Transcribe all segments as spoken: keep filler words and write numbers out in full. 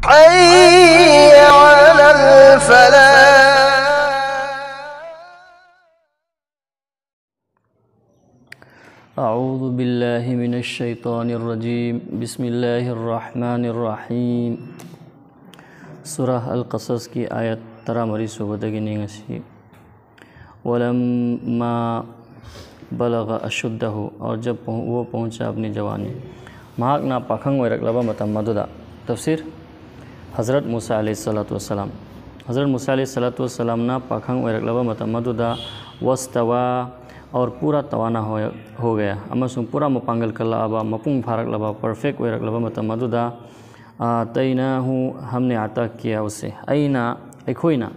حي على الفلاح. أعوذ بالله من الشيطان الرجيم. بسم الله الرحمن الرحيم. ꯁꯨꯔꯥ ꯑꯜ ꯀꯁꯁꯀꯤ ꯑꯥꯌꯠ ꯇꯔꯥꯃꯔꯤ ꯁꯨꯕꯗꯒꯤꯅꯤ ꯉꯁꯤ꯫ ولما بلغ أشده، और जब पहुं-, वो पहुंचा अपनी जवानी. ꯃꯍꯥꯛꯅ ꯄꯥꯈꯪ ꯑꯣꯏꯔꯛꯂꯕ ꯃꯇꯝ ꯑꯗꯨꯗ. ꯇꯐꯁꯤꯔ, ꯍꯖꯔꯠ ꯃꯨꯁꯥ ꯑꯂꯩꯍꯤ ꯁꯂꯥꯇꯨ ꯋꯁꯁꯂꯥꯝ. ꯍꯖꯔꯠ ꯃꯨꯁꯥ ꯑꯂꯩꯍꯤ ꯁꯂꯥꯇꯨ ꯋꯁꯁꯂꯥꯝꯅ ꯄꯥꯈꯪ ꯑꯣꯏꯔꯛꯂꯕ ꯃꯇꯝ ꯑꯗꯨꯗ, ꯋꯥꯁꯇꯋꯥ, और पूरा तवाना हो, हो गया, ꯑꯃꯁꯨꯡ ꯄꯨꯔꯥ ꯃꯄꯥꯡꯒꯜ ꯀꯜꯂꯛꯂꯕ, ꯃꯄꯨꯡ ꯐꯥꯔꯛꯂꯕ, ꯄꯔꯐꯦꯛ ꯑꯣꯏꯔꯛꯂꯕ ꯃꯇꯝ ꯑꯗꯨꯗ, ꯑꯥꯇꯩꯅꯥꯍꯨ, हमने अता किया उसे, ꯑꯩꯅ, ꯑꯩꯈꯣꯏꯅ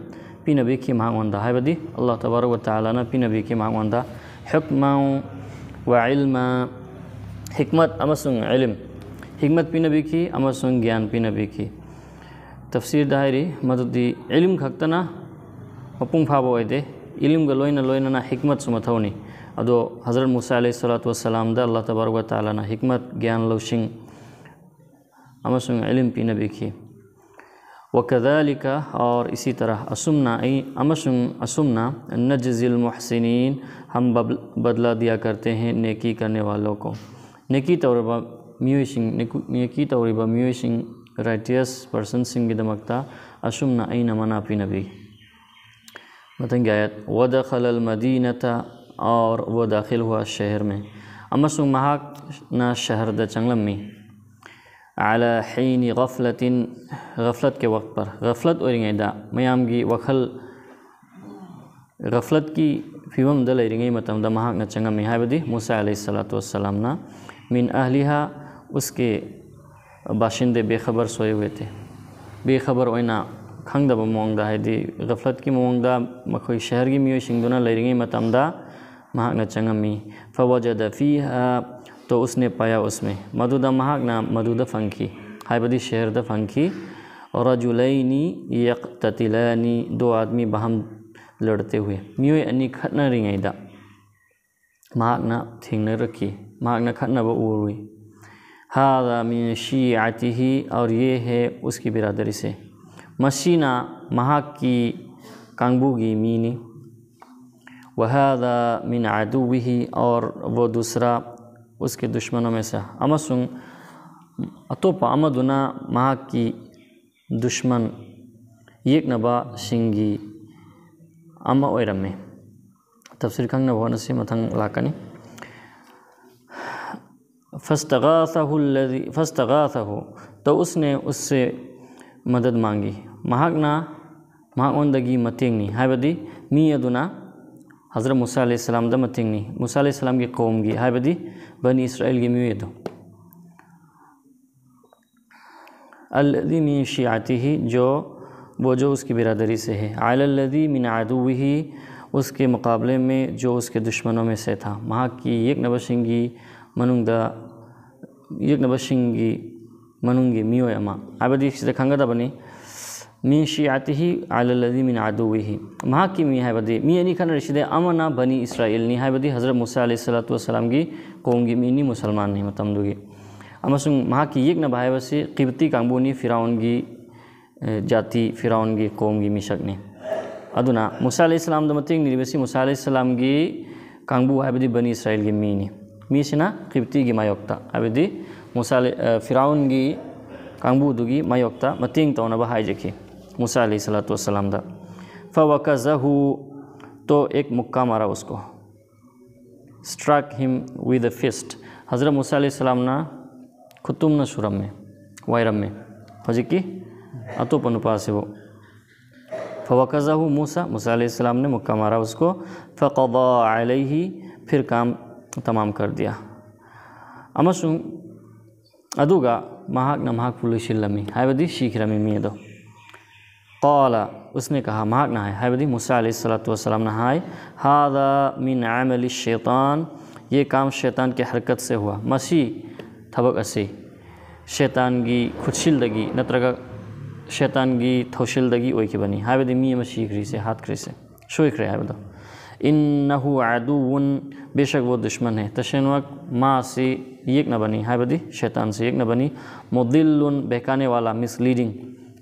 ꯄꯤꯅꯕꯤꯈꯤ ꯃꯉꯣꯟꯗ, ꯍꯥꯏꯕꯗꯤ ꯑꯜꯂꯥꯍ ꯇꯕꯥꯔꯛ ꯋ ꯇꯥꯂꯥꯅ ꯄꯤꯅꯕꯤꯈꯤ ꯃꯉꯣꯟꯗ, ꯍꯨꯛꯃꯥꯎ ꯋ ꯏꯜꯃꯥ, ꯍꯤꯛꯃꯠ ꯑꯃꯁꯨꯡ ꯏꯜꯝ, ꯍꯤꯛꯃꯠ ꯄꯤꯅꯕꯤꯈꯤ ꯑꯃꯁꯨꯡ ꯒ꯭ꯌꯥꯟ ꯄꯤꯅꯕꯤꯈꯤ꯫ ꯇꯐꯁꯤꯔꯗ ꯍꯥꯏꯔꯤ ꯃꯗꯨꯗꯤ ꯏꯜꯝ ꯈꯛꯇꯅ ꯃꯄꯨꯡ ꯐꯥꯕ ꯑꯣꯏꯗꯦ, ꯏꯜꯝꯒ ꯂꯣꯏꯅ ꯂꯣꯏꯅꯅ ꯍꯤꯛꯃꯠꯁꯨ ꯃꯊꯧꯅꯤ꯫ ꯑꯗꯣ ꯍꯖꯔꯠ ꯃꯨꯁꯥ ꯑꯂꯩꯍꯤ ꯁꯂꯥꯇꯨ ꯋꯁꯁꯂꯥꯝꯗ ꯑꯜꯂꯥꯍ ꯇꯕꯥꯔꯛ ꯋ ꯇꯥꯂꯥꯅ ꯍꯤꯛꯃꯠ, ꯒ꯭ꯌꯥꯟ ꯂꯧꯁꯤꯡ ꯑꯃꯁꯨꯡ ꯏꯜꯝ ꯄꯤꯅꯕꯤꯈꯤ꯫ وكذلك, और इसी तरह, ꯑꯁꯨꯝꯅ ꯑꯩ, ꯑꯃꯁꯨꯡ ꯑꯁꯨꯝꯅ, نجزي المحسنين, हम बदला दिया करते हैं नेकी करने वालों को. ꯅꯦꯀꯤ ꯇꯧꯔꯕ ꯃꯤꯑꯣꯏꯁꯤꯡ, ꯅꯦꯀꯤ ꯇꯧꯔꯤꯕ ꯃꯤꯑꯣꯏꯁꯤꯡ, righteous personꯁꯤꯡꯒꯤꯗꯃꯛꯇ ꯑꯁꯨꯝꯅ ꯑꯩꯅ ꯃꯅꯥ ꯄꯤꯅꯕꯤ꯫ ꯃꯊꯪꯒꯤ ꯑꯥꯌꯠ, ودخل المدينة, और वो दाखिल हुआ शहर में, ꯑꯃꯁꯨꯡ ꯃꯍꯥꯛꯅ ꯁꯍꯔꯗ ꯆꯪꯂꯝꯃꯤ꯫ على حين غفلة, ꯒꯐꯂꯠꯀꯤ ꯋꯛ ꯄꯔ, ꯒꯐꯂꯠ ꯑꯣꯏꯔꯤꯉꯩꯗ, ꯃꯌꯥꯝꯒꯤ ꯋꯥꯈꯜ, ꯒꯐꯂꯠꯀꯤ ꯐꯤꯕꯝꯗ ꯂꯩꯔꯤꯉꯩ ꯃꯇꯝꯗ ꯃꯍꯥꯛꯅ ꯆꯪꯉꯝꯃꯤ, ꯍꯥꯏꯕꯗꯤ ꯃꯨꯁꯥ ꯑꯂꯩꯍꯤ ꯁꯂꯥꯇꯨ ꯋꯁꯁꯂꯥꯝꯅ, من أهلها, उसके बाशिंदे बेखबर सोए हुए थे. ꯕꯦꯈꯕꯔ ꯑꯣꯏꯅ, ꯈꯪꯗꯕ ꯃꯑꯣꯡꯗ, ꯍꯥꯏꯗꯤ ꯒꯐꯂꯠꯀꯤ ꯃꯑꯣꯡꯗ ꯃꯈꯣꯏ ꯁꯍꯔꯒꯤ ꯃꯤꯑꯣꯏꯁꯤꯡꯗꯨꯅ ꯂꯩꯔꯤꯉꯩ ꯃꯇꯝꯗ ꯃꯍꯥꯛꯅ ꯆꯪꯉꯝꯃꯤ꯫ فوجد فيها, तो उसने पाया उसमें, ꯃꯗꯨꯗ ꯃꯍꯥꯛꯅ ꯃꯗꯨꯗ ꯐꯪꯈꯤ, ꯍꯥꯏꯕꯗꯤ ꯁꯍꯔꯗ ꯐꯪꯈꯤ꯫ رجلين يقتتلان, दो आदमी बाहम लड़ते हुए, ꯃꯤꯑꯣꯏ ꯑꯅꯤ ꯈꯠꯅꯔꯤꯉꯩꯗ ꯃꯍꯥꯛꯅ ꯊꯦꯡꯅꯔꯛꯈꯤ, ꯃꯍꯥꯛꯅ ꯈꯠꯅꯕ ꯎꯔꯨꯏ꯫ هذا من شيعته, और ये है उसकी बिरादरी से. ꯃꯁꯤꯅ ꯃꯍꯥꯛꯀꯤ ꯀꯥꯡꯕꯨꯒꯤ ꯃꯤꯅꯤ. وهذا من عدوه, और वो दूसरा उसके दुश्मनों में से. ꯑꯃꯁꯨꯡ ꯑꯇꯣꯞꯄ ꯑꯃꯗꯨꯅ ꯃꯍꯥꯛꯀꯤ ꯗꯨꯁꯃꯟ, ꯌꯦꯛꯅꯕꯁꯤꯡꯒꯤ ꯑꯃ ꯑꯣꯏꯔꯝꯃꯤ. ꯇꯐꯁꯤꯔ ꯈꯪꯅꯕ ꯍꯣꯠꯅꯁꯤ, ꯃꯊꯪ ꯂꯥꯛꯀꯅꯤ. فاستغاثه الذي فاستغاثه, तो उसने उससे मदद मांगी. ꯃꯍꯥꯛꯅ ꯃꯍꯥꯛꯉꯣꯟꯗꯒꯤ ꯃꯇꯦꯡꯅꯤ, ꯍꯥꯏꯕꯗꯤ ꯃꯤ ꯑꯗꯨꯅ ꯍꯖꯔꯠ ꯃꯨꯁꯥ ꯑꯂꯩꯍꯤ ꯁꯂꯥꯝꯗ ꯃꯇꯦꯡꯅꯤ. ꯃꯨꯁꯥ ꯑꯂꯩꯍꯤ ꯁꯂꯥꯝꯒꯤ ꯀꯧꯝꯒꯤ, ꯍꯥꯏꯕꯗꯤ ꯕꯅꯤ ꯏꯁꯔꯥꯏꯜꯒꯤ ꯃꯤꯑꯣꯏ ꯑꯗꯨ. الذي من شيعته, जो, वो जो उसकी बिरादरी से है. على الذي من عدوه, उसके मुकाबले में जो उसके दुश्मनों में से था. ꯃꯍꯥꯛꯀꯤ ꯌꯦꯛꯅꯕꯁꯤꯡꯒꯤ ꯃꯅꯨꯡꯗ, ꯌꯦꯛꯅꯕꯁꯤꯡꯒꯤ ꯃꯅꯨꯡꯒꯤ ꯃꯤꯑꯣꯏ ꯑꯃ, ꯍꯥꯏꯕꯗꯤ ꯁꯤꯗ ꯈꯪꯒꯗꯕꯅꯤ, من شيعته على الذي من عدوه. ꯃꯍꯥꯛꯀꯤ ꯃꯤ ꯍꯥꯏꯕꯗꯤ ꯃꯤ ꯑꯅꯤ ꯈꯠꯅꯔꯤꯁꯤꯗ ꯑꯃꯅ ꯕꯅꯤ ꯏꯁꯔꯥꯏꯜꯅꯤ, ꯍꯥꯏꯕꯗꯤ ꯍꯖꯔꯠ ꯃꯨꯁꯥ ꯑꯂꯩꯍꯤ ꯁꯂꯥꯇꯨ ꯋꯁꯁꯂꯥꯝꯒꯤ ꯀꯧꯝꯒꯤ ꯃꯤꯅꯤ, ꯃꯨꯁꯜꯃꯥꯟꯅꯤ ꯃꯇꯝꯗꯨꯒꯤ. ꯑꯃꯁꯨꯡ ꯃꯍꯥꯛꯀꯤ ꯌꯦꯛꯅꯕ ꯍꯥꯏꯕꯁꯤ ꯀꯤꯕꯇꯤ ꯀꯥꯡꯕꯨꯅꯤ, ꯐꯤꯔꯥꯎꯟꯒꯤ, ꯑꯦ, ꯖꯥꯇꯤ, ꯐꯤꯔꯥꯎꯟꯒꯤ ꯀꯧꯝꯒꯤ ꯃꯤꯁꯛꯅꯤ. ꯑꯗꯨꯅ ꯃꯨꯁꯥ ꯑꯂꯩꯍꯤ ꯁꯂꯥꯝꯗ ꯃꯇꯦꯡ ꯅꯤꯔꯤꯕꯁꯤ ꯃꯨꯁꯥ ꯑꯂꯩꯍꯤ ꯁꯂꯥꯝꯒꯤ ꯀꯥꯡꯕꯨ, ꯍꯥꯏꯕꯗꯤ ꯕꯅꯤ ꯏꯁꯔꯥꯏꯜꯒꯤ ꯃꯤꯅꯤ. ꯃꯤꯁꯤꯅ ꯀꯤꯕꯇꯤꯒꯤ ꯃꯥꯌꯣꯛꯇ, ꯍꯥꯏꯕꯗꯤ ꯃꯨꯁꯥ ꯑꯂꯩ-, ꯑ, ꯐꯤꯔꯥꯎꯟꯒꯤ ꯀꯥꯡꯕꯨꯗꯨꯒꯤ ꯃꯥꯌꯣꯛꯇ ꯃꯇꯦꯡ ꯇꯧꯅꯕ ꯍꯥꯏꯖꯈꯤ ꯃꯨꯁꯥ ꯑꯂꯩꯍꯤ ꯁꯂꯥꯇꯨ ꯋꯁꯁꯂꯥꯝꯗ. فوكزه, तो एक मुक्का मारा उसको. Struck him with a fist. Hazrat Musa ꯑꯂꯩꯍꯤ ꯁꯂꯥꯝꯅ ꯈꯨꯇꯨꯝꯅ ꯁꯨꯔꯝꯃꯦ, ꯋꯥꯏꯔꯝꯃꯦ ꯍꯧꯖꯤꯛꯀꯤ ꯑꯇꯣꯞꯄ ꯅꯨꯄꯥꯁꯤꯕꯨ. فوكزه موسى, ꯃꯨꯁꯥ ꯑꯂꯩꯍꯤ ꯁꯂꯥꯝꯅ ꯃꯨꯛꯀꯥ ꯃꯥꯔꯥ उसको, فقضى عليه, फिर काम तमाम कर दिया. ꯑꯃꯁꯨꯡ ꯑꯗꯨꯒ ꯃꯍꯥꯛꯅ ꯃꯍꯥꯛꯄꯨ ꯂꯣꯏꯁꯤꯜꯂꯝꯃꯤ, ꯍꯥꯏꯕꯗꯤ ꯁꯤꯈ꯭ꯔꯝꯃꯤ ꯃꯤ ꯑꯗꯣ. قال, उसने कहा, ꯃꯍꯥꯛꯅ ꯍꯥꯏ, ꯍꯥꯏꯕꯗꯤ ꯃꯨꯁꯥ ꯑꯂꯩꯍꯤ ꯁꯂꯥꯇꯨ ꯋꯁꯁꯂꯥꯝꯅ ꯍꯥꯏ, هذا من عمل الشيطان, ये काम शैतान की हरकत से हुआ. ꯃꯁꯤ, ꯊꯕꯛ ꯑꯁꯤ ꯁꯩꯇꯥꯟꯒꯤ ꯈꯨꯠꯁꯤꯜꯗꯒꯤ ꯅꯠꯇ꯭ꯔꯒ ꯁꯩꯇꯥꯟꯒꯤ ꯊꯧꯁꯤꯜꯗꯒꯤ ꯑꯣꯏꯈꯤꯕꯅꯤ, ꯍꯥꯏꯕꯗꯤ ꯃꯤ ꯑꯃ ꯁꯤꯈ꯭ꯔꯤꯁꯦ, ꯍꯥꯠꯈ꯭ꯔꯤꯁꯦ, ꯁꯣꯏꯈ꯭ꯔꯦ ꯍꯥꯏꯕꯗꯣ. ꯏꯟꯅꯍꯨ ꯑꯗꯨꯋꯨꯟ, ꯕꯦꯁꯛ ꯋꯣ ꯗꯨꯁꯃꯟ ꯍꯦ, ꯇꯁꯦꯡꯅꯃꯛ ꯃꯥꯁꯤ ꯌꯦꯛꯅꯕꯅꯤ, ꯍꯥꯏꯕꯗꯤ ꯁꯩꯇꯥꯟꯁꯤ ꯌꯦꯛꯅꯕꯅꯤ꯫ ꯃꯨꯗꯤꯜꯂꯨꯟ, ꯕꯦꯍꯀꯥꯅꯦ ꯋꯥꯂꯥ, ꯃꯤꯁꯂꯤꯗꯤꯡ,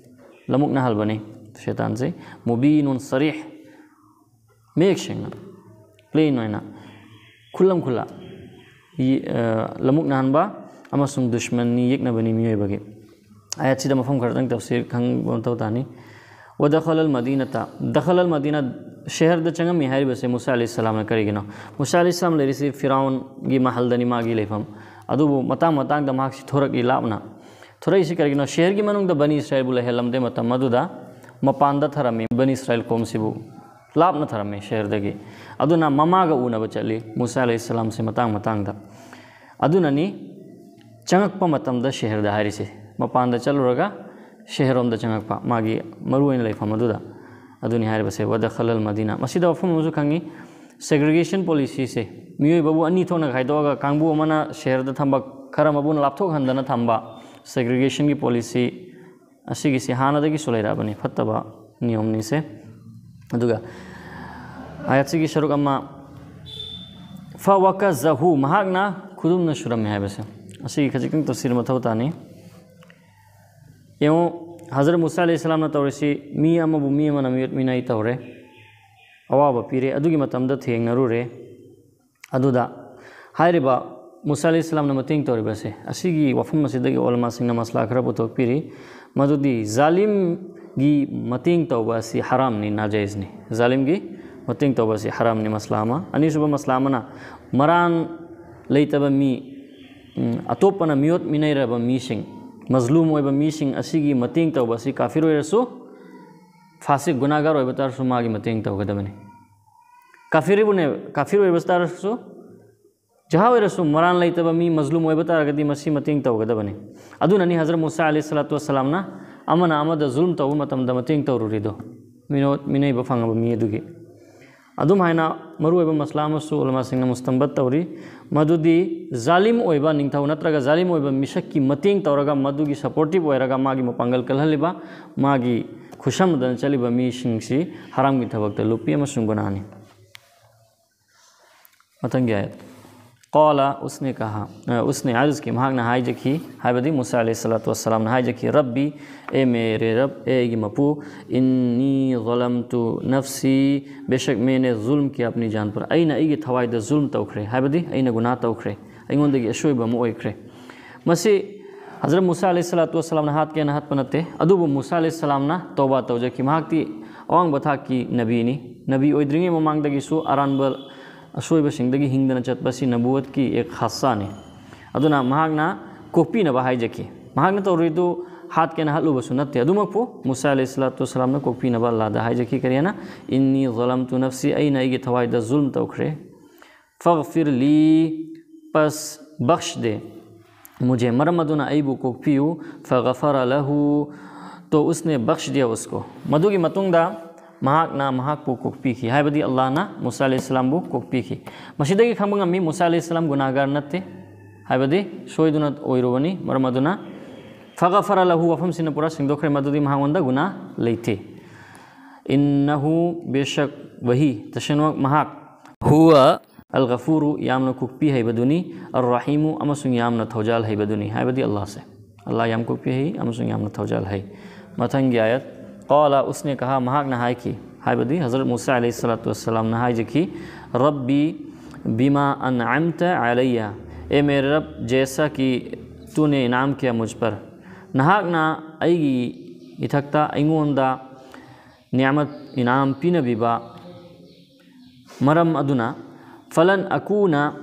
ꯂꯃꯨꯛꯅꯍꯜꯕꯅꯤ ꯁꯩꯇꯥꯟꯁꯤ꯫ ꯃꯨꯕꯤꯅꯨꯟ ꯁꯔꯤꯍ, ꯃꯌꯦꯛ ꯁꯦꯡꯅ, ꯄ꯭ꯂꯦꯟ ꯑꯣꯏꯅ, ꯈꯨꯜꯂꯝ ꯈꯨꯜꯂ ꯌꯦ-, ꯑ, ꯂꯃꯨꯛꯅꯍꯟꯕ ꯑꯃꯁꯨꯡ ꯗꯨꯁꯃꯟꯅꯤ, ꯌꯦꯛꯅꯕꯅꯤ ꯃꯤꯑꯣꯏꯕꯒꯤ꯫ ꯑꯥꯌꯠꯁꯤꯗ ꯃꯐꯝ ꯈꯔꯗꯪ ꯇꯐꯁꯤꯔ ꯈꯪꯕ ꯃꯊꯧ ꯇꯥꯅꯤ꯫ ꯋꯗꯈꯂꯜ ꯃꯗꯤꯅꯇ, ꯗꯈꯂꯜ ꯃꯗꯤꯅ, ꯁꯍꯔꯗ ꯆꯪꯉꯝꯃꯤ ꯍꯥꯏꯔꯤꯕꯁꯦ ꯃꯨꯁꯥ ꯑꯂꯤ ꯁꯂꯥꯝꯅ ꯀꯔꯤꯒꯤꯅꯣ? ꯃꯨꯁꯥ ꯑꯂꯤ ꯁꯂꯥꯝ ꯂꯩꯔꯤꯁꯤ ꯐꯤꯔꯥꯎꯟꯒꯤ ꯃꯍꯜꯗꯅꯤ, ꯃꯥꯒꯤ ꯂꯩꯐꯝ꯫ ꯑꯗꯨꯕꯨ ꯃꯇꯥꯡ ꯃꯇꯥꯡꯗ ꯃꯍꯥꯛꯁꯤ ꯊꯣꯔꯛꯏ ꯂꯥꯞꯅ꯫ ꯊꯣꯔꯛꯏꯁꯤ ꯀꯔꯤꯒꯤꯅꯣ? ꯁꯍꯔꯒꯤ ꯃꯅꯨꯡꯗ ꯕꯅꯤ ꯏꯁꯔꯥꯏꯜꯕꯨ ꯂꯩꯍꯜꯂꯝꯗꯦ ꯃꯇꯝ ꯑꯗꯨꯗ, ꯃꯄꯥꯟꯗ ꯊꯔꯝꯃꯤ ꯕꯅꯤ ꯏꯁꯔꯥꯏꯜ ꯀꯣꯝꯁꯤꯕꯨ꯫ ꯂꯥꯞꯅ ꯊꯔꯝꯃꯤ ꯁꯍꯔꯗꯒꯤ꯫ ꯑꯗꯨꯅ ꯃꯃꯥꯒ ꯎꯅꯕ ꯆꯠꯂꯤ ꯃꯨꯁꯥ ꯑꯂꯩꯍꯤ ꯁꯂꯥꯝꯁꯦ ꯃꯇꯥꯡ ꯃꯇꯥꯡꯗ꯫ ꯑꯗꯨꯅꯅꯤ ꯆꯪꯉꯛꯄ ꯃꯇꯝꯗ ꯁꯍꯔꯗ ꯍꯥꯏꯔꯤꯁꯦ꯫ ꯃꯄꯥꯟꯗ ꯆꯠꯂꯨꯔꯒ ꯁꯍꯔꯔꯣꯝꯗ ꯆꯪꯉꯛꯄ, ꯃꯥꯒꯤ ꯃꯔꯨꯑꯣꯏꯅ ꯂꯩꯐꯝ ꯑꯗꯨꯗ꯫ ꯑꯗꯨꯅꯤ ꯍꯥꯏꯔꯤꯕꯁꯦ, ꯋꯗꯈꯂꯜ ꯃꯗꯤꯅ꯫ ꯃꯁꯤꯗ ꯋꯥꯐꯝ ꯑꯃꯁꯨ ꯈꯪꯉꯤ, ꯁꯦꯒ꯭ꯔꯤꯒꯦꯁꯟ ꯄꯣꯂꯤꯁꯤꯁꯦ, ꯃꯤꯑꯣꯏꯕꯕꯨ ꯑꯅꯤ ꯊꯣꯛꯅ ꯈꯥꯏꯗꯣꯛꯑꯒ ꯀꯥꯡꯕꯨ ꯑꯃꯅ ꯁꯍꯔꯗ ꯊꯝꯕ, ꯈꯔ ꯑꯃꯕꯨꯅ ꯂꯥꯞꯊꯣꯛꯍꯟꯗꯅ ꯊꯝꯕ, ꯁꯦꯒ꯭ꯔꯤꯒꯦꯁꯟꯒꯤ ꯄꯣꯂꯤꯁꯤ ꯑꯁꯤꯒꯤꯁꯤ ꯍꯥꯟꯅꯗꯒꯤꯁꯨ ꯂꯩꯔꯛꯑꯕꯅꯤ, ꯐꯠꯇꯕ ꯅꯤꯌꯣꯝꯅꯤꯁꯦ꯫ ꯑꯗꯨꯒ ꯑꯥꯌꯠꯁꯤꯒꯤ ꯁꯔꯨꯛ ꯑꯃ, ꯐꯋꯀꯖꯍꯨ, ꯃꯍꯥꯛꯅ ꯈꯨꯗꯨꯝꯅ ꯁꯨꯔꯝꯃꯤ ꯍꯥꯏꯕꯁꯦ, ꯑꯁꯤꯒꯤ ꯈꯖꯤꯛꯇꯪ ꯇꯐꯁꯤꯔ ꯃꯊꯧ ꯇꯥꯅꯤ꯫ ꯌꯦꯡꯉꯨ, ꯍꯖꯔꯠ ꯃꯨꯁꯥ ꯑꯂꯩꯍꯤ ꯁꯂꯥꯝꯅ ꯇꯧꯔꯤꯁꯤ, ꯃꯤ ꯑꯃꯕꯨ ꯃꯤ ꯑꯃꯅ ꯃꯤꯑꯣꯠ ꯃꯤꯅꯩ ꯇꯧꯔꯦ, ꯑꯋꯥꯕ ꯄꯤꯔꯦ, ꯑꯗꯨꯒꯤ ꯃꯇꯝꯗ ꯊꯦꯡꯅꯔꯨꯔꯦ꯫ ꯑꯗꯨꯗ ꯍꯥꯏꯔꯤꯕ ꯃꯨꯁꯥ ꯑꯂꯩꯍꯤ ꯁꯂꯥꯝꯅ ꯃꯇꯦꯡ ꯇꯧꯔꯤꯕꯁꯦ, ꯑꯁꯤꯒꯤ ꯋꯥꯐꯝ ꯑꯁꯤꯗꯒꯤ ꯎꯂꯃꯥꯁꯤꯡꯅ ꯃꯁꯂꯥ ꯈꯔ ꯄꯨꯊꯣꯛꯄꯤꯔꯤ, ꯃꯗꯨꯗꯤ ꯖꯥꯂꯤꯝꯒꯤ ꯃꯇꯦꯡ ꯇꯧꯕ ꯑꯁꯤ ꯍꯔꯥꯝꯅꯤ, ꯅꯥꯖꯥꯏꯖꯅꯤ꯫ ꯖꯥꯂꯤꯝꯒꯤ ꯃꯇꯦꯡ ꯇꯧꯕ ꯑꯁꯤ ꯍꯔꯥꯝꯅꯤ, ꯃꯁꯂꯥ ꯑꯃ꯫ ꯑꯅꯤꯁꯨꯕ ꯃꯁꯂꯥ ꯑꯃꯅ, ꯃꯔꯥꯟ ꯂꯩꯇꯕ ꯃꯤ, ꯎꯝ, ꯑꯇꯣꯞꯄꯅ ꯃꯤꯑꯣꯠ ꯃꯤꯅꯩꯔꯕ ꯃꯤꯁꯤꯡ, ꯃꯖꯂꯨꯝ ꯑꯣꯏꯕ ꯃꯤꯁꯤꯡ ꯑꯁꯤꯒꯤ ꯃꯇꯦꯡ ꯇꯧꯕ ꯑꯁꯤ ꯀꯥꯐꯤꯔ ꯑꯣꯏꯔꯁꯨ, ꯐꯥꯁꯤꯛ ꯒꯨꯅꯥꯒꯥꯔ ꯑꯣꯏꯕ ꯇꯥꯔꯁꯨ ꯃꯥꯒꯤ ꯃꯇꯦꯡ ꯇꯧꯒꯗꯕꯅꯤ꯫ ꯀꯥꯐꯤꯔꯕꯨꯅꯦ, ꯀꯥꯐꯤꯔ ꯑꯣꯏꯕ ꯇꯥꯔꯁꯨ, ꯖꯍꯥ ꯑꯣꯏꯔꯁꯨ, ꯃꯔꯥꯟ ꯂꯩꯇꯕ ꯃꯤ, ꯃꯖꯂꯨꯝ ꯑꯣꯏꯕ ꯇꯥꯔꯒꯗꯤ ꯃꯁꯤ ꯃꯇꯦꯡ ꯇꯧꯒꯗꯕꯅꯤ꯫ ꯑꯗꯨꯅꯅꯤ ꯍꯖꯔꯠ ꯃꯨꯁꯥ ꯑꯂꯩꯍꯤ ꯁꯂꯥꯇꯨ ꯋꯁꯁꯂꯥꯝꯅ ꯑꯃꯅ ꯑꯃꯗ ꯖꯨꯜꯝ ꯇꯧꯕ ꯃꯇꯝꯗ ꯃꯇꯦꯡ ꯇꯧꯔꯨꯔꯤꯗꯣ, ꯃꯤꯅꯣ-, ꯃꯤꯅꯩꯕ ꯐꯪꯉꯕ ꯃꯤ ꯑꯗꯨꯒꯤ꯫ ꯑꯗꯨꯝ ꯍꯥꯏꯅ ꯃꯔꯨꯑꯣꯏꯕ ꯃꯁꯂꯥ ꯑꯃꯁꯨ ꯎꯂꯃꯥꯁꯤꯡꯅ ꯃꯨꯁꯇꯝꯕꯠ ꯇꯧꯔꯤ, ꯃꯗꯨꯗꯤ ꯖꯥꯂꯤꯝ ꯑꯣꯏꯕ ꯅꯤꯡꯊꯧ ꯅꯠꯇ꯭ꯔꯒ ꯖꯥꯂꯤꯝ ꯑꯣꯏꯕ ꯃꯤꯁꯛꯀꯤ ꯃꯇꯦꯡ ꯇꯧꯔꯒ, ꯃꯗꯨꯒꯤ ꯁꯄꯣꯔꯇꯤꯞ ꯑꯣꯏꯔꯒ, ꯃꯥꯒꯤ ꯃꯄꯥꯡꯒꯜ ꯀꯜꯍꯜꯂꯤꯕ, ꯃꯥꯒꯤ ꯈꯨꯠꯁꯝꯅꯗꯅ ꯆꯠꯂꯤꯕ ꯃꯤꯁꯤꯡꯁꯤ ꯍꯔꯥꯝꯒꯤ ꯊꯕꯛꯇ ꯂꯨꯞꯄꯤ ꯑꯃꯁꯨꯡ ꯒꯨꯅꯥꯅꯤ꯫ ꯃꯊꯪꯒꯤ ꯑꯥꯌꯠ꯫ ꯀꯥꯂ ꯎꯁꯅꯦ ꯀꯍꯥ, ꯑ, ꯎꯁꯅꯦ ꯑꯔꯖ ꯀꯤ, ꯃꯍꯥꯛꯅ ꯍꯥꯏꯖꯈꯤ, ꯍꯥꯏꯕꯗꯤ ꯃꯨꯁꯥ ꯑꯂꯩꯍꯤ ꯁꯂꯥꯇꯨ ꯋꯁꯁꯂꯥꯝꯅ ꯍꯥꯏꯖꯈꯤ, "ꯔꯕꯤ, ꯑꯦ ꯃꯦꯔꯦ ꯔꯕ, ꯑꯦ ꯑꯩꯒꯤ ꯃꯄꯨ, ꯏꯟꯅꯤ ꯖꯂꯝꯇꯨ ꯅꯐꯁꯤ, ꯕꯦꯁꯛ ꯃꯦꯅꯦ ꯖꯨꯜꯝ ꯀꯤꯌꯥ ꯑꯞꯅꯤ ꯖꯥꯟ ꯄꯔ, ꯑꯩꯅ ꯑꯩꯒꯤ ꯊꯋꯥꯏꯗ ꯖꯨꯜꯝ ꯇꯧꯈ꯭ꯔꯦ", ꯍꯥꯏꯕꯗꯤ ꯑꯩꯅ ꯒꯨꯅꯥ ꯇꯧꯈ꯭ꯔꯦ, ꯑꯩꯉꯣꯟꯗꯒꯤ ꯑꯁꯣꯏꯕ ꯑꯃ ꯑꯣꯏꯈ꯭ꯔꯦ꯫ ꯃꯁꯤ ꯍꯖꯔꯠ ꯃꯨꯁꯥ ꯑꯂꯩꯍꯤ ꯁꯂꯥꯇꯨ ꯋꯁꯁꯂꯥꯝꯅ ꯍꯥꯠꯀꯦꯅ ꯍꯥꯠꯄ ꯅꯠꯇꯦ, ꯑꯗꯨꯕꯨ ꯃꯨꯁꯥ ꯑꯂꯩꯍꯤ ꯁꯂꯥꯝꯅ ꯇꯧꯕꯥ ꯇꯧꯖꯈꯤ꯫ ꯃꯍꯥꯛꯇꯤ ꯑꯋꯥꯡꯕ ꯊꯥꯛꯀꯤ ꯅꯕꯤꯅꯤ꯫ ꯅꯕꯤ ꯑꯣꯏꯗ꯭ꯔꯤꯉꯩ ꯃꯃꯥꯡꯗꯒꯤꯁꯨ ꯑꯔꯥꯟꯕ ꯑꯁꯣꯏꯕꯁꯤꯡꯗꯒꯤ ꯍꯤꯡꯗꯅ ꯆꯠꯄ ꯑꯁꯤ ꯅꯕꯨꯋꯠꯀꯤ ꯑꯦꯛ ꯈꯥꯁꯥꯅꯤ꯫ ꯑꯗꯨꯅ ꯃꯍꯥꯛꯅ ꯀꯣꯛꯄꯤꯅꯕ ꯍꯥꯏꯖꯈꯤ꯫ ꯃꯍꯥꯛꯅ ꯇꯧꯔꯤꯗꯨ ꯍꯥꯠꯀꯦꯅ ꯍꯠꯂꯨꯕꯁꯨ ꯅꯠꯇꯦ꯫ ꯑꯗꯨꯃꯛꯄꯨ ꯃꯨꯁꯥ ꯑꯂꯩꯍꯤ ꯁꯂꯥꯇꯨ ꯋꯁꯁꯂꯥꯝꯅ ꯀꯣꯛꯄꯤꯅꯕ ꯑꯜꯂꯥꯗ ꯍꯥꯏꯖꯈꯤ꯫ ꯀꯔꯤ ꯍꯥꯏꯅ? "ꯏꯟꯅꯤ ꯖꯂꯝꯇꯨ ꯅꯐꯁꯤ, ꯑꯩꯅ ꯑꯩꯒꯤ ꯊꯋꯥꯏꯗ ꯖꯨꯜꯝ ꯇꯧꯈ꯭ꯔꯦ꯫ ꯐꯒꯐꯤꯔ ꯂꯤ, ꯄꯁ ꯕꯈꯁ ꯗꯦ ꯃꯨꯖꯦ, ꯃꯔꯝ ꯑꯗꯨꯅ ꯑꯩꯕꯨ ꯀꯣꯛꯄꯤꯌꯨ"꯫ ꯐꯒꯐꯔ ꯂꯍꯨ, ꯇꯣ ꯎꯁꯅꯦ ꯕꯈꯁ ꯗꯤꯌꯥ ꯎꯁꯀꯣ꯫ ꯃꯗꯨꯒꯤ ꯃꯇꯨꯡꯗ ꯃꯍꯥꯛꯅ ꯃꯍꯥꯛꯄꯨ ꯀꯣꯛꯄꯤꯈꯤ, ꯍꯥꯏꯕꯗꯤ ꯑꯜꯂꯥꯍꯅ ꯃꯨꯁꯥ ꯑꯂꯩꯍꯤ ꯁꯂꯥꯝꯕꯨ ꯀꯣꯛꯄꯤꯈꯤ꯫ ꯃꯁꯤꯗꯒꯤ ꯈꯪꯕ ꯉꯝꯃꯤ, ꯃꯨꯁꯥ ꯑꯂꯩꯍꯤ ꯁꯂꯥꯝ ꯒꯨꯅꯥꯒꯥꯔ ꯅꯠꯇꯦ, ꯍꯥꯏꯕꯗꯤ ꯁꯣꯏꯗꯨꯅ ꯑꯣꯏꯔꯨꯕꯅꯤ꯫ ꯃꯔꯝ ꯑꯗꯨꯅ ꯐꯒꯐꯔ ꯂꯍꯨ ꯋꯥꯐꯝꯁꯤꯅ ꯄꯨꯔꯥ ꯁꯦꯡꯗꯣꯛꯈ꯭ꯔꯦ, ꯃꯗꯨꯗꯤ ꯃꯍꯥꯛꯉꯣꯟꯗ ꯒꯨꯅꯥ ꯂꯩꯇꯦ꯫ ꯏꯟꯅꯍꯨ, ꯕꯦꯁꯛ ꯋꯥꯍꯤ, ꯇꯁꯦꯡꯃꯛ ꯃꯍꯥꯛ, ꯍꯨꯋ ꯑꯜ ꯒꯐꯨꯔꯨ, ꯌꯥꯝꯅ ꯀꯣꯛꯄꯤ ꯍꯩꯕꯗꯨꯅꯤ, ꯑꯔ ꯔꯍꯤꯃꯨ, ꯑꯃꯁꯨꯡ ꯌꯥꯝꯅ ꯊꯧꯖꯥꯜ ꯍꯩꯕꯗꯨꯅꯤ, ꯍꯥꯏꯕꯗꯤ ꯑꯜꯂꯥꯍꯁꯦ꯫ ꯑꯜꯂꯥꯍ ꯌꯥꯝ ꯀꯣꯛꯄꯤ ꯍꯩ ꯑꯃꯁꯨꯡ ꯌꯥꯝꯅ ꯊꯧꯖꯥꯜ ꯍꯩ꯫ ꯃꯊꯪꯒꯤ ꯑꯥꯌꯠ, ꯀꯥꯂ ꯎꯁꯅꯦ ꯀꯍꯥ, ꯃꯍꯥꯛꯅ ꯍꯥꯏꯈꯤ, ꯍꯥꯏꯕꯗꯤ ꯍꯖꯔꯠ ꯃꯨꯁꯥ ꯑꯂꯩꯍꯤ ꯁꯂꯥꯇꯨ ꯋꯁꯁꯂꯥꯝꯅ ꯍꯥꯏꯖꯈꯤ, "ꯔꯕꯤ ꯕꯤꯃꯥ ꯑꯟꯑꯝꯇ ꯑꯂꯩꯌ, ꯑꯦ ꯃꯦꯔꯦ ꯔꯕ, ꯖꯦꯁꯥ ꯀꯤ ꯇꯨꯅꯦ ꯏꯅꯥꯝ ꯀꯤꯌꯥ ꯃꯨꯖ ꯄꯔ", ꯅꯍꯥꯛꯅ ꯑꯩꯒꯤ ꯏꯊꯛꯇ ꯑꯩꯉꯣꯟꯗ ꯅꯤꯌꯥꯃꯠ, ꯏꯅꯥꯝ ꯄꯤꯅꯕꯤꯕ ꯃꯔꯝ ꯑꯗꯨꯅ, ꯐꯂꯟ ꯑꯀꯨꯅ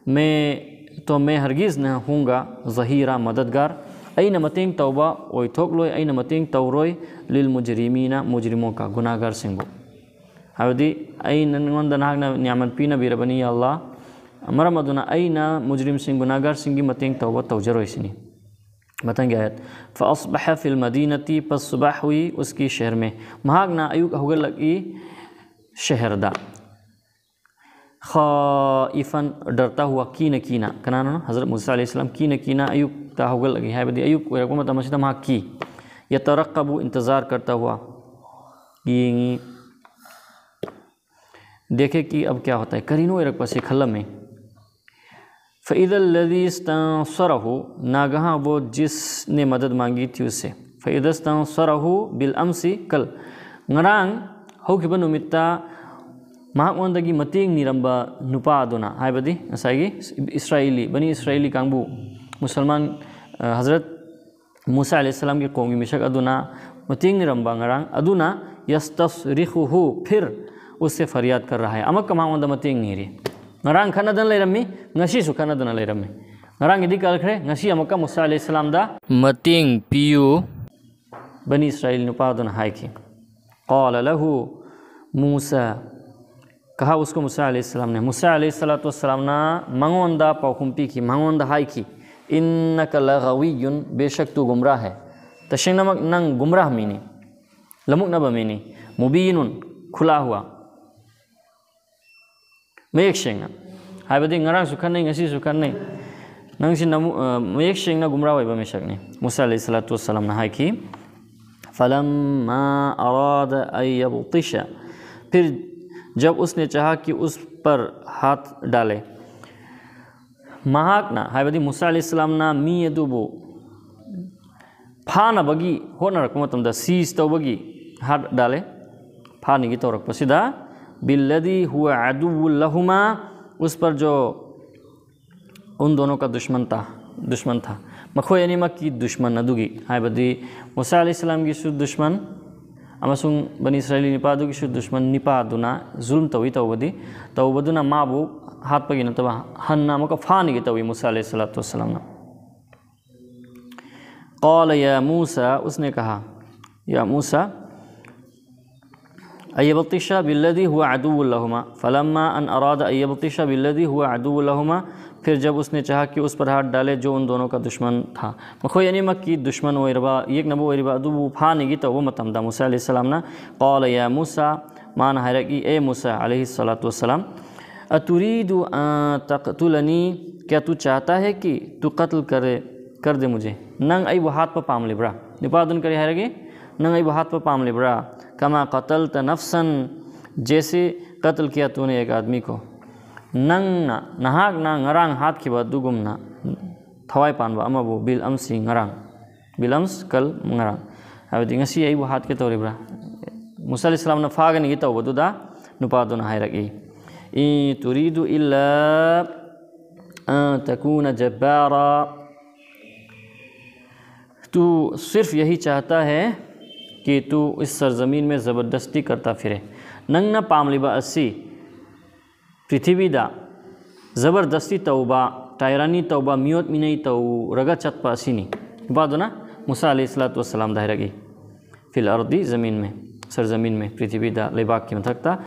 ꯃꯦ, ꯇꯣ ꯃꯦ ꯍꯔꯒꯤꯖ ꯅ ꯍꯣꯡꯒ ꯖꯍꯤꯔꯥ, ꯃꯗꯗꯒꯥꯔ, ꯑꯩꯅ ꯃꯇꯦꯡ ꯇꯧꯕ ꯑꯣꯏꯊꯣꯛꯂꯣꯏ, ꯑꯩꯅ ꯃꯇꯦꯡ ꯇꯧꯔꯣꯏ, ꯂꯤꯜ ꯃꯨꯖꯔꯤꯃꯤꯅ, ꯃꯨꯖꯔꯤꯃꯣ ꯀ, ꯒꯨꯅꯥꯒꯥꯔꯁꯤꯡꯕꯨ꯫ ꯍꯥꯏꯕꯗꯤ, ꯑꯩꯅ ꯅꯉꯣꯟꯗ ꯅꯍꯥꯛꯅ ꯅꯤꯌꯥꯃꯠ ꯄꯤꯅꯕꯤꯔꯕꯅꯤ, ꯌꯥ ꯑꯜꯂꯥꯍ, ꯃꯔꯝ ꯑꯗꯨꯅ ꯑꯩꯅ ꯃꯨꯖꯔꯤꯝꯁꯤꯡ, ꯒꯨꯅꯥꯒꯥꯔꯁꯤꯡꯒꯤ ꯃꯇꯦꯡ ꯇꯧꯕ ꯇꯧꯖꯔꯣꯏ ꯁꯤꯅꯤ꯫ ꯃꯊꯪꯒꯤ ꯑꯥꯌꯠ, "ꯐ ꯑꯁꯕꯍ ꯐꯤꯜ ꯃꯗꯤꯅꯇꯤ", ꯄꯁ ꯁꯨꯕꯍ ꯍꯨꯏ ꯎꯁꯀꯤ ꯁꯍꯔ ꯃꯦ, ꯃꯍꯥꯛꯅ ꯑꯌꯨꯛ ꯍꯧꯒꯠꯂꯛꯏ ꯁꯍꯔꯗ꯫ ꯈꯥꯏꯐꯟ, ꯗꯔꯇꯥ ꯍꯨꯋꯥ, ꯀꯤꯅ ꯀꯤꯅ꯫ ꯀꯅꯥꯅꯣ? ꯍꯖꯔꯠ ꯃꯨꯁꯥ ꯑꯂꯩꯍꯤ ꯁꯂꯥꯝ ꯀꯤꯅ ꯀꯤꯅ ꯑꯌꯨꯛꯇ ꯍꯧꯒꯠꯂꯛꯏ, ꯍꯥꯏꯕꯗꯤ ꯑꯌꯨꯛ ꯑꯣꯏꯔꯛꯄ ꯃꯇꯝ ꯑꯁꯤꯗ ꯃꯍꯥꯛ ꯀꯤ꯫ ꯌꯇꯔꯛꯀꯕꯨ, ꯏꯟꯇꯖꯥꯔ ꯀꯔꯇꯥ ꯍꯨꯋꯥ, ꯌꯦꯡꯉꯤ꯫ देखे कि अब क्या होता है, ꯀꯔꯤꯅꯣ ꯑꯣꯏꯔꯛꯄꯁꯤ ꯈꯜꯂꯝꯃꯤ꯫ فإذا الذي استنصره, नागहा वो जिसने मदद मांगी थी उससे, فإذا استنصره بالأمس, कल, ꯉꯔꯥꯡ ꯍꯧꯈꯤꯕ ꯅꯨꯃꯤꯠꯇ ꯃꯍꯥꯛꯉꯣꯟꯗꯒꯤ ꯃꯇꯦꯡ ꯅꯤꯔꯝꯕ ꯅꯨꯄꯥ ꯑꯗꯨꯅ, ꯍꯥꯏꯕꯗꯤ ꯉꯁꯥꯏꯒꯤ ꯏꯁꯔꯥꯏꯂꯤ, ꯕꯅꯤ ꯏꯁꯔꯥꯏꯂꯤ ꯀꯥꯡꯕꯨ, ꯃꯨꯁꯜꯃꯥꯟ, ꯑ, ꯍꯖꯔꯠ ꯃꯨꯁꯥ ꯑꯂꯩꯍꯤꯁꯁꯂꯥꯝꯒꯤ ꯀꯣꯝꯒꯤ ꯃꯤꯁꯛ ꯑꯗꯨꯅ ꯃꯇꯦꯡ ꯅꯤꯔꯝꯕ ꯉꯔꯥꯡ ꯑꯗꯨꯅ, يستصرخه, फिर उससे फरियाद कर रहा है, ꯑꯃꯨꯛꯀ ꯃꯉꯣꯟꯗ ꯃꯇꯦꯡ ꯅꯤꯔꯤ꯫ ꯉꯔꯥꯡ ꯈꯠꯅꯗꯅ ꯂꯩꯔꯝꯃꯤ, ꯉꯁꯤꯁꯨ ꯈꯠꯅꯗꯅ ꯂꯩꯔꯝꯃꯤ꯫ ꯉꯔꯥꯡꯒꯤꯗꯤ ꯀꯜꯈ꯭ꯔꯦ, ꯉꯁꯤ ꯑꯃꯨꯛꯀ ꯃꯨꯁꯥ ꯑꯂꯩꯍꯤꯁꯁꯂꯥꯝꯗ ꯃꯇꯦꯡ ꯄꯤꯌꯨ꯫ ꯕꯅꯤ ꯏꯁꯔꯥꯏꯜ ꯅꯨꯄꯥ ꯑꯗꯨꯅ ꯍꯥꯏꯈꯤ꯫ قال له موسى, कहा उसको मूसा अलैहिस्सलाम ने, ꯃꯨꯁꯥ ꯑꯂꯩꯍꯤꯁꯁꯂꯥꯇꯨ ꯋꯥꯁꯁꯂꯥꯝꯅ ꯃꯉꯣꯟꯗ ꯄꯥꯎꯈꯨꯝ ꯄꯤꯈꯤ, ꯃꯉꯣꯟꯗ ꯍꯥꯏꯈꯤ, إنك لغوي, बेशक तू गुमराह है, ꯇꯁꯦꯡꯅꯃꯛ ꯅꯪ ꯒꯨꯝꯔꯥꯍ ꯃꯤꯅꯤ, ꯂꯃꯨꯛꯅꯕ ꯃꯤꯅꯤ, مبين, खुला हुआ, ꯃꯌꯦꯛ ꯁꯦꯡꯅ, ꯍꯥꯏꯕꯗꯤ ꯉꯔꯥꯡꯁꯨ ꯈꯠꯅꯩ, ꯉꯁꯤꯁꯨ ꯈꯠꯅꯩ, ꯅꯪꯁꯤ ꯅꯃꯨ-, ꯑ, ꯃꯌꯦꯛ ꯁꯦꯡꯅ ꯒꯨꯝꯔꯥ ꯑꯣꯏꯕ ꯃꯤꯁꯛꯅꯤ꯫ ꯃꯨꯁꯥ ꯑꯂꯩꯍꯤꯁꯁꯂꯥꯇꯨ ꯋꯥꯁꯁꯂꯥꯝꯅ ꯍꯥꯏꯈꯤ, فلما أراد أن يبطش, फिर जब उसने चाहा कि उस पर हाथ डाले, ꯃꯍꯥꯛꯅ, ꯍꯥꯏꯕꯗꯤ ꯃꯨꯁꯥ ꯑꯂꯩꯍꯤꯁꯁꯂꯥꯝꯅ ꯃꯤ ꯑꯗꯨꯕꯨ ꯐꯥꯅꯕꯒꯤ ꯍꯣꯠꯅꯔꯛꯄ ꯃꯇꯝꯗ, seize ꯇꯧꯕꯒꯤ, हाथ डाले, ꯐꯥꯅꯤꯒꯤ ꯇꯧꯔꯛꯄꯁꯤꯗ, بالذي هو عدو لهما, उस पर जो उन दोनों का दुश्मन था, दुश्मन था, ꯃꯈꯣꯏ ꯑꯅꯤꯃꯛꯀꯤ ꯗꯨꯁꯃꯟ ꯑꯗꯨꯒꯤ, ꯍꯥꯏꯕꯗꯤ ꯃꯨꯁꯥ ꯑꯂꯩꯍꯤꯁꯁꯂꯥꯝꯒꯤꯁꯨ ꯗꯨꯁꯃꯟ ꯑꯃꯁꯨꯡ ꯕꯅꯤ ꯏꯁꯔꯥꯏꯂꯤ ꯅꯤꯄꯥꯗꯨꯒꯤꯁꯨ ꯗꯨꯁꯃꯟ ꯅꯤꯄꯥꯗꯨꯅ ꯖꯨꯜꯝ ꯇꯧꯏ, ꯇꯧꯕꯗꯤ, ꯇꯧꯕꯗꯨꯅ ꯃꯥꯕꯨ ꯍꯥꯠꯄꯒꯤ ꯅꯠꯇꯕ ꯍꯟꯅ ꯑꯃꯨꯛꯀ ꯐꯥꯅꯤꯒꯤ ꯇꯧꯏ ꯃꯨꯁꯥ ꯑꯂꯩꯍꯤꯁꯁꯂꯥꯇꯨ ꯋꯥꯁꯁꯂꯥꯝꯅ꯫ قال يا موسى, उसने कहा, या मूसा, أن يبطش بالذي هو عدو لهما, فلما أن أراد أن يبطش بالذي هو عدو لهما, फिर जब उसने चाहा कि उस पर हाथ डाले जो उन दोनों का दुश्मन था, ꯃꯈꯣꯏ ꯑꯅꯤꯃꯛꯀꯤ ꯗꯨꯁꯃꯟ ꯑꯣꯏꯔꯕ, ꯌꯦꯛꯅꯕ ꯑꯣꯏꯔꯤꯕ ꯑꯗꯨꯕꯨ ꯐꯥꯅꯤꯒꯤ ꯇꯧꯕ ꯃꯇꯝꯗ ꯃꯨꯁꯥ ꯑꯂꯩꯍꯤꯁꯁꯂꯥꯝꯅ, قال يا موسى, ꯃꯥꯅ ꯍꯥꯏꯔꯛꯏ, ꯑꯦ ꯃꯨꯁꯥ ꯑꯂꯩꯍꯤꯁꯁꯂꯥꯇꯨ ꯋꯥꯁꯁꯂꯥꯝ, أتريد أن تقتلني, क्या तू चाहता है कि तू कत्ल करे, कर दे मुझे? ꯅꯪ ꯑꯩꯕꯨ ꯍꯥꯠꯄ ꯄꯥꯝꯂꯤꯕ꯭ꯔꯥ? ꯅꯨꯄꯥꯗꯨꯅ ꯀꯔꯤ ꯍꯥꯏꯔꯒꯦ? ꯅꯪ ꯑꯩꯕꯨ ꯍꯥꯠꯄ ꯄꯥꯝꯂꯤꯕ꯭ꯔꯥ? كما قتلت نفسا, जैसे कत्ल किया तूने एक आदमी को, ꯅꯪꯅ, ꯅꯍꯥꯛꯅ ꯉꯔꯥꯡ ꯍꯥꯠꯈꯤꯕ ꯑꯗꯨꯒꯨꯝꯅ ꯊꯋꯥꯏ ꯄꯥꯟꯕ ꯑꯃꯕꯨ꯫ ꯕꯤꯜ ꯑꯝꯁꯤ, ꯉꯔꯥꯡ꯫ ꯕꯤꯜ ꯑꯝꯁ, ꯀꯜ꯫ ꯉꯔꯥꯡ꯫ ꯍꯥꯏꯕꯗꯤ, ꯉꯁꯤ ꯑꯩꯕꯨ ꯍꯥꯠꯀꯦ ꯇꯧꯔꯤꯕ꯭ꯔꯥ? ꯃꯨꯁꯥ ꯑꯂꯩꯍꯤ ꯁꯂꯥꯝꯅ ꯐꯥꯒꯅꯤꯒꯤ ꯇꯧꯕꯗꯨꯗ ꯅꯨꯄꯥꯗꯨꯅ ꯍꯥꯏꯔꯛꯏ, "ꯏꯟ ꯇꯨꯔꯤꯗꯨ ꯏꯜꯂꯥ ꯑꯟ ꯇꯀꯨꯅ ꯖꯕꯥꯔꯥ, ꯇꯨ ꯁꯤꯔꯐ ꯌꯍꯤ ꯆꯥꯍꯇꯥ ꯍꯦ ꯀꯤ ꯇꯨ ꯏꯁ ꯁꯔꯖꯃꯤꯟ ꯃꯦ ꯖꯕꯔꯗꯁꯇꯤ ꯀꯔꯇꯥ ꯐꯤꯔꯦ"꯫ ꯅꯪꯅ ꯄꯥꯝꯂꯤꯕ ꯑꯁꯤ ꯄ꯭ꯔꯤꯊꯤꯕꯤꯗ ꯖꯕꯔꯗꯁꯇꯤ ꯇꯧꯕ, ꯇꯥꯏꯔꯥꯅꯤ ꯇꯧꯕ, ꯃꯤꯑꯣꯠ ꯃꯤꯅꯩ ꯇꯧꯔꯒ ꯆꯠꯄ ꯑꯁꯤꯅꯤ꯫ ꯅꯨꯄꯥꯗꯨꯅ ꯃꯨꯁꯥ ꯑꯂꯩꯍꯤ ꯁꯂꯥꯇꯨ ꯋꯁꯁꯂꯥꯝꯗ ꯍꯥꯏꯔꯛꯏ꯫ ꯐꯤꯜ ꯑꯔꯗꯤ ꯖꯃꯤꯟ ꯃꯦ, ꯁꯔꯖꯃꯤꯟ ꯃꯦ, ꯄ꯭ꯔꯤꯊꯤꯕꯤꯗ, ꯂꯩꯕꯥꯛꯀꯤ ꯃꯊꯛꯇ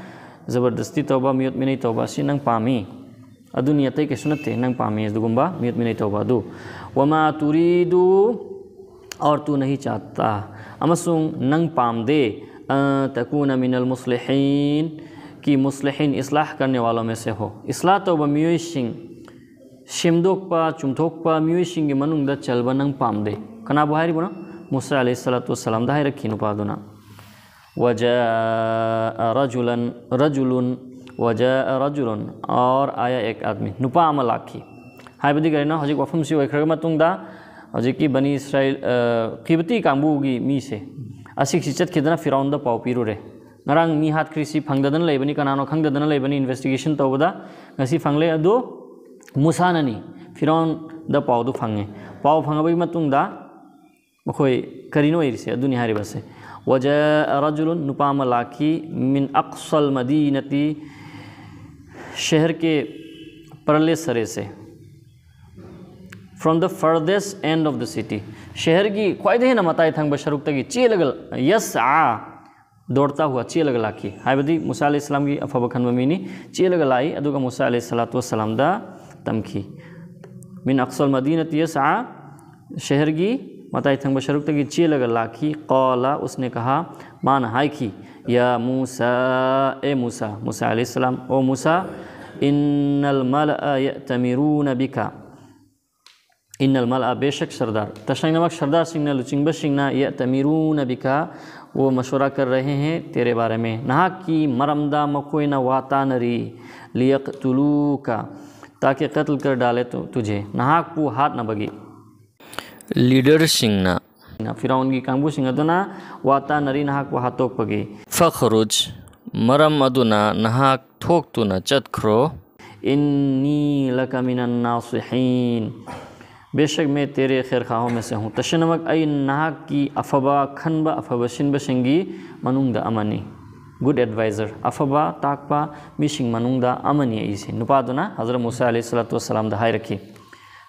ꯖꯕꯔꯗꯁꯇꯤ ꯇꯧꯕ, ꯃꯤꯑꯣꯠ ꯃꯤꯅꯩ ꯇꯧꯕ ꯑꯁꯤ ꯅꯪ ꯄꯥꯝꯃꯤ꯫ ꯑꯗꯨꯅꯤ, ꯑꯇꯩ ꯀꯩꯁꯨ ꯅꯠꯇꯦ, ꯅꯪ ꯄꯥꯝꯃꯤ ꯑꯗꯨꯒꯨꯝꯕ ꯃꯤꯑꯣꯠ ꯃꯤꯅꯩ ꯇꯧꯕ ꯑꯗꯨ꯫ ꯋꯃꯥ ꯇꯨꯔꯤꯗꯨ ꯑꯣꯔ ꯇꯨ ꯅꯍꯤ ꯆꯥꯍꯇꯥ, ꯑꯃꯁꯨꯡ ꯅꯪ ꯄꯥꯝꯗꯦ, ꯑ, ꯇꯀꯨꯅ ꯃꯤꯅꯜ ꯃꯨꯁꯂꯤꯍꯤꯟ, ꯀꯤ ꯃꯨꯁꯂꯤꯍꯤꯟ, ꯏꯁꯂꯥꯍ ꯀꯔꯅꯦ ꯋꯥꯂꯣ ꯃꯦ ꯁꯦ ꯍꯣ꯫ ꯏꯁꯂꯥꯍ ꯇꯧꯕ ꯃꯤꯑꯣꯏꯁꯤꯡ, ꯁꯦꯝꯗꯣꯛꯄ, ꯆꯨꯝꯊꯣꯛꯄ ꯃꯤꯑꯣꯏꯁꯤꯡꯒꯤ ꯃꯅꯨꯡꯗ ꯆꯜꯕ ꯅꯪ ꯄꯥꯝꯗꯦ꯫ ꯀꯅꯥꯕꯨ ꯍꯥꯏꯔꯤꯕꯅꯣ? ꯃꯨꯁꯥ ꯑꯂꯩꯍꯤ ꯁꯂꯥꯇꯨ ꯋꯁꯁꯂꯥꯝꯗ ꯍꯥꯏꯔꯛꯈꯤ ꯅꯨꯄꯥꯗꯨꯅ꯫ ꯋꯖꯥ ꯔꯖꯨꯂꯟ, ꯔꯖꯨꯂꯨꯟ, ꯋꯖꯥ ꯔꯖꯨꯂꯨꯟ, ꯑꯣꯔ ꯑꯥꯌꯥ ꯑꯦꯛ ꯑꯥꯗꯃꯤ, ꯅꯨꯄꯥ ꯑꯃ ꯂꯥꯛꯈꯤ꯫ ꯍꯥꯏꯕꯗꯤ ꯀꯔꯤꯅꯣ? ꯍꯧꯖꯤꯛ ꯋꯥꯐꯝꯁꯤ ꯑꯣꯏꯈ꯭ꯔꯕ ꯃꯇꯨꯡꯗ, ꯍꯧꯖꯤꯛꯀꯤ ꯕꯅꯤ ꯏꯁꯔꯥꯏꯜ, ꯑ, ꯀꯤꯕꯇꯤ ꯀꯥꯡꯕꯨꯒꯤ ꯃꯤꯁꯦ, ꯑꯁꯤꯁꯤ ꯆꯠꯈꯤꯗꯅ ꯐꯤꯔꯥꯎꯟꯗ ꯄꯥꯎ ꯄꯤꯔꯨꯔꯦ꯫ ꯉꯔꯥꯡ ꯃꯤ ꯍꯥꯠꯈ꯭ꯔꯤꯁꯤ ꯐꯪꯗꯗꯅ ꯂꯩꯕꯅꯤ, ꯀꯅꯥꯅꯣ ꯈꯪꯗꯗꯅ ꯂꯩꯕꯅꯤ, ꯏꯟꯚꯦꯁꯇꯤꯒꯦꯁꯟ ꯇꯧꯕꯗ ꯉꯁꯤ ꯐꯪꯂꯦ꯫ ꯑꯗꯨ ꯃꯨꯁꯥꯅꯅꯤ꯫ ꯐꯤꯔꯥꯎꯟꯗ ꯄꯥꯎꯗꯨ ꯐꯪꯉꯦ꯫ ꯄꯥꯎ ꯐꯪꯉꯕꯒꯤ ꯃꯇꯨꯡꯗ ꯃꯈꯣꯏ ꯀꯔꯤꯅꯣ ꯑꯣꯏꯔꯤꯁꯦ? ꯑꯗꯨꯅꯤ ꯍꯥꯏꯔꯤꯕꯁꯦ꯫ ꯋꯖꯥ ꯔꯖꯨꯂꯨꯟ, ꯅꯨꯄꯥ ꯑꯃ ꯂꯥꯛꯈꯤ, ꯃꯤꯟ ꯑꯛꯁꯜ ꯃꯗꯤꯅꯇꯤ, ꯁꯍꯔ ꯀꯦ ꯄꯔꯂꯦ ꯁꯔꯦ ꯁꯦ, from the furthest end of the city, ꯁꯍꯔꯒꯤ ꯈ꯭ꯋꯥꯏꯗꯒꯤ ꯍꯦꯟꯅ ꯃꯇꯥꯏ ꯊꯪꯕ ꯁꯔꯨꯛꯇꯒꯤ ꯆꯦꯜꯂꯒ, ꯌꯁ ꯑꯥ, ꯗꯣꯔꯇꯥ ꯍꯨꯋꯥ, ꯆꯦꯜꯂꯒ ꯂꯥꯛꯈꯤ꯫ ꯍꯥꯏꯕꯗꯤ ꯃꯨꯁꯥ ꯑꯂꯩꯍꯤ ꯁꯂꯥꯝꯒꯤ ꯑꯐꯕ ꯈꯟꯕ ꯃꯤꯅꯤ꯫ ꯆꯦꯜꯂꯒ ꯂꯥꯛꯏ, ꯑꯗꯨꯒ ꯃꯨꯁꯥ ꯑꯂꯩꯍꯤ ꯁꯂꯥꯇꯨ ꯋꯁꯁꯂꯥꯝꯗ ꯇꯝꯈꯤ꯫ ꯃꯤꯟ ꯑꯛꯁꯜ ꯃꯗꯤꯅꯇꯤ ꯌꯁ ꯑꯥ, ꯁꯍꯔꯒꯤ ꯃꯇꯥꯏ ꯊꯪꯕ ꯁꯔꯨꯛꯇꯒꯤ ꯆꯦꯜꯂꯒ ꯂꯥꯛꯈꯤ꯫ ꯀꯥꯂ, ꯎꯁꯅꯦ ꯀꯍꯥ, ꯃꯥꯅ ꯍꯥꯏꯈꯤ, ꯌꯥ ꯃꯨꯁꯥ, ꯑꯦ ꯃꯨꯁꯥ, ꯃꯨꯁꯥ ꯑꯂꯩꯍꯤ ꯁꯂꯥꯝ, ꯑꯣ ꯃꯨꯁꯥ, ꯏꯟꯅꯜ ꯃꯂꯑ ꯌꯑꯇꯃꯤꯔꯨꯅ ꯕꯤꯀ, ꯏꯟꯅꯜ ꯃꯜꯑ, ꯕꯦꯁꯛ ꯁꯔꯗꯥꯔ, ꯇꯁꯦꯡꯅꯃꯛ ꯁꯔꯗꯥꯔꯁꯤꯡꯅ, ꯂꯨꯆꯤꯡꯕꯁꯤꯡꯅ, ꯌꯥꯇꯃꯤꯔꯨꯅ ꯕꯤꯀꯥ, ꯋꯣ ꯃꯁꯨꯔꯥ ꯀꯔ ꯔꯍꯦ ꯍꯦ ꯇꯦꯔꯦ ꯕꯥꯔꯦ ꯃꯦ, ꯅꯍꯥꯛꯀꯤ ꯃꯔꯝꯗ ꯃꯈꯣꯏꯅ ꯋꯥ ꯇꯥꯅꯔꯤ꯫ ꯂꯤꯌꯛ ꯇꯨꯂꯨꯀ, ꯇꯥꯀꯦ ꯀꯇꯜ ꯀꯔ ꯗꯥꯂꯦ ꯇꯨ- ꯇꯨꯖꯦ, ꯅꯍꯥꯛꯄꯨ ꯍꯥꯠꯅꯕꯒꯤ꯫ ꯂꯤꯗꯔꯁꯤꯡꯅ, ꯐꯤꯔꯥꯎꯟꯒꯤ ꯀꯥꯡꯕꯨꯁꯤꯡ ꯑꯗꯨꯅ ꯋꯥ ꯇꯥꯅꯔꯤ ꯅꯍꯥꯛꯄꯨ ꯍꯥꯠꯇꯣꯛꯄꯒꯤ꯫ ꯐꯈꯔꯨꯖ, ꯃꯔꯝ ꯑꯗꯨꯅ ꯅꯍꯥꯛ ꯊꯣꯛꯇꯨꯅ ꯆꯠꯈ꯭ꯔꯣ꯫ ꯏꯟꯅꯤ ꯂꯀ ꯃꯤꯅꯟ ꯅꯥꯁꯤꯍꯤꯟ, ꯕꯦꯁꯛ ꯃꯦ ꯇꯦꯔꯦ ꯈꯦꯔ ꯈꯥꯍꯣ ꯃꯦ ꯁꯦ ꯍꯨ, ꯇꯁꯦꯡꯅꯃꯛ ꯑꯩ ꯅꯍꯥꯛꯀꯤ ꯑꯐꯕ ꯈꯟꯕ, ꯑꯐꯕ ꯁꯤꯟꯕꯁꯤꯡꯒꯤ ꯃꯅꯨꯡꯗ ꯑꯃꯅꯤ꯫ ꯒꯨꯗ ꯑꯦꯗꯚꯥꯏꯖꯔ, ꯑꯐꯕ ꯇꯥꯛꯄ ꯃꯤꯁꯤꯡ ꯃꯅꯨꯡꯗ ꯑꯃꯅꯤ ꯑꯩꯁꯦ꯫ ꯅꯨꯄꯥꯗꯨꯅ ꯍꯖꯔꯠ ꯃꯨꯁꯥ ꯑꯂꯩꯍꯤ ꯁꯂꯥꯇꯨ ꯋꯁꯁꯂꯥꯝꯗ ꯍꯥꯏꯔꯛꯈꯤ꯫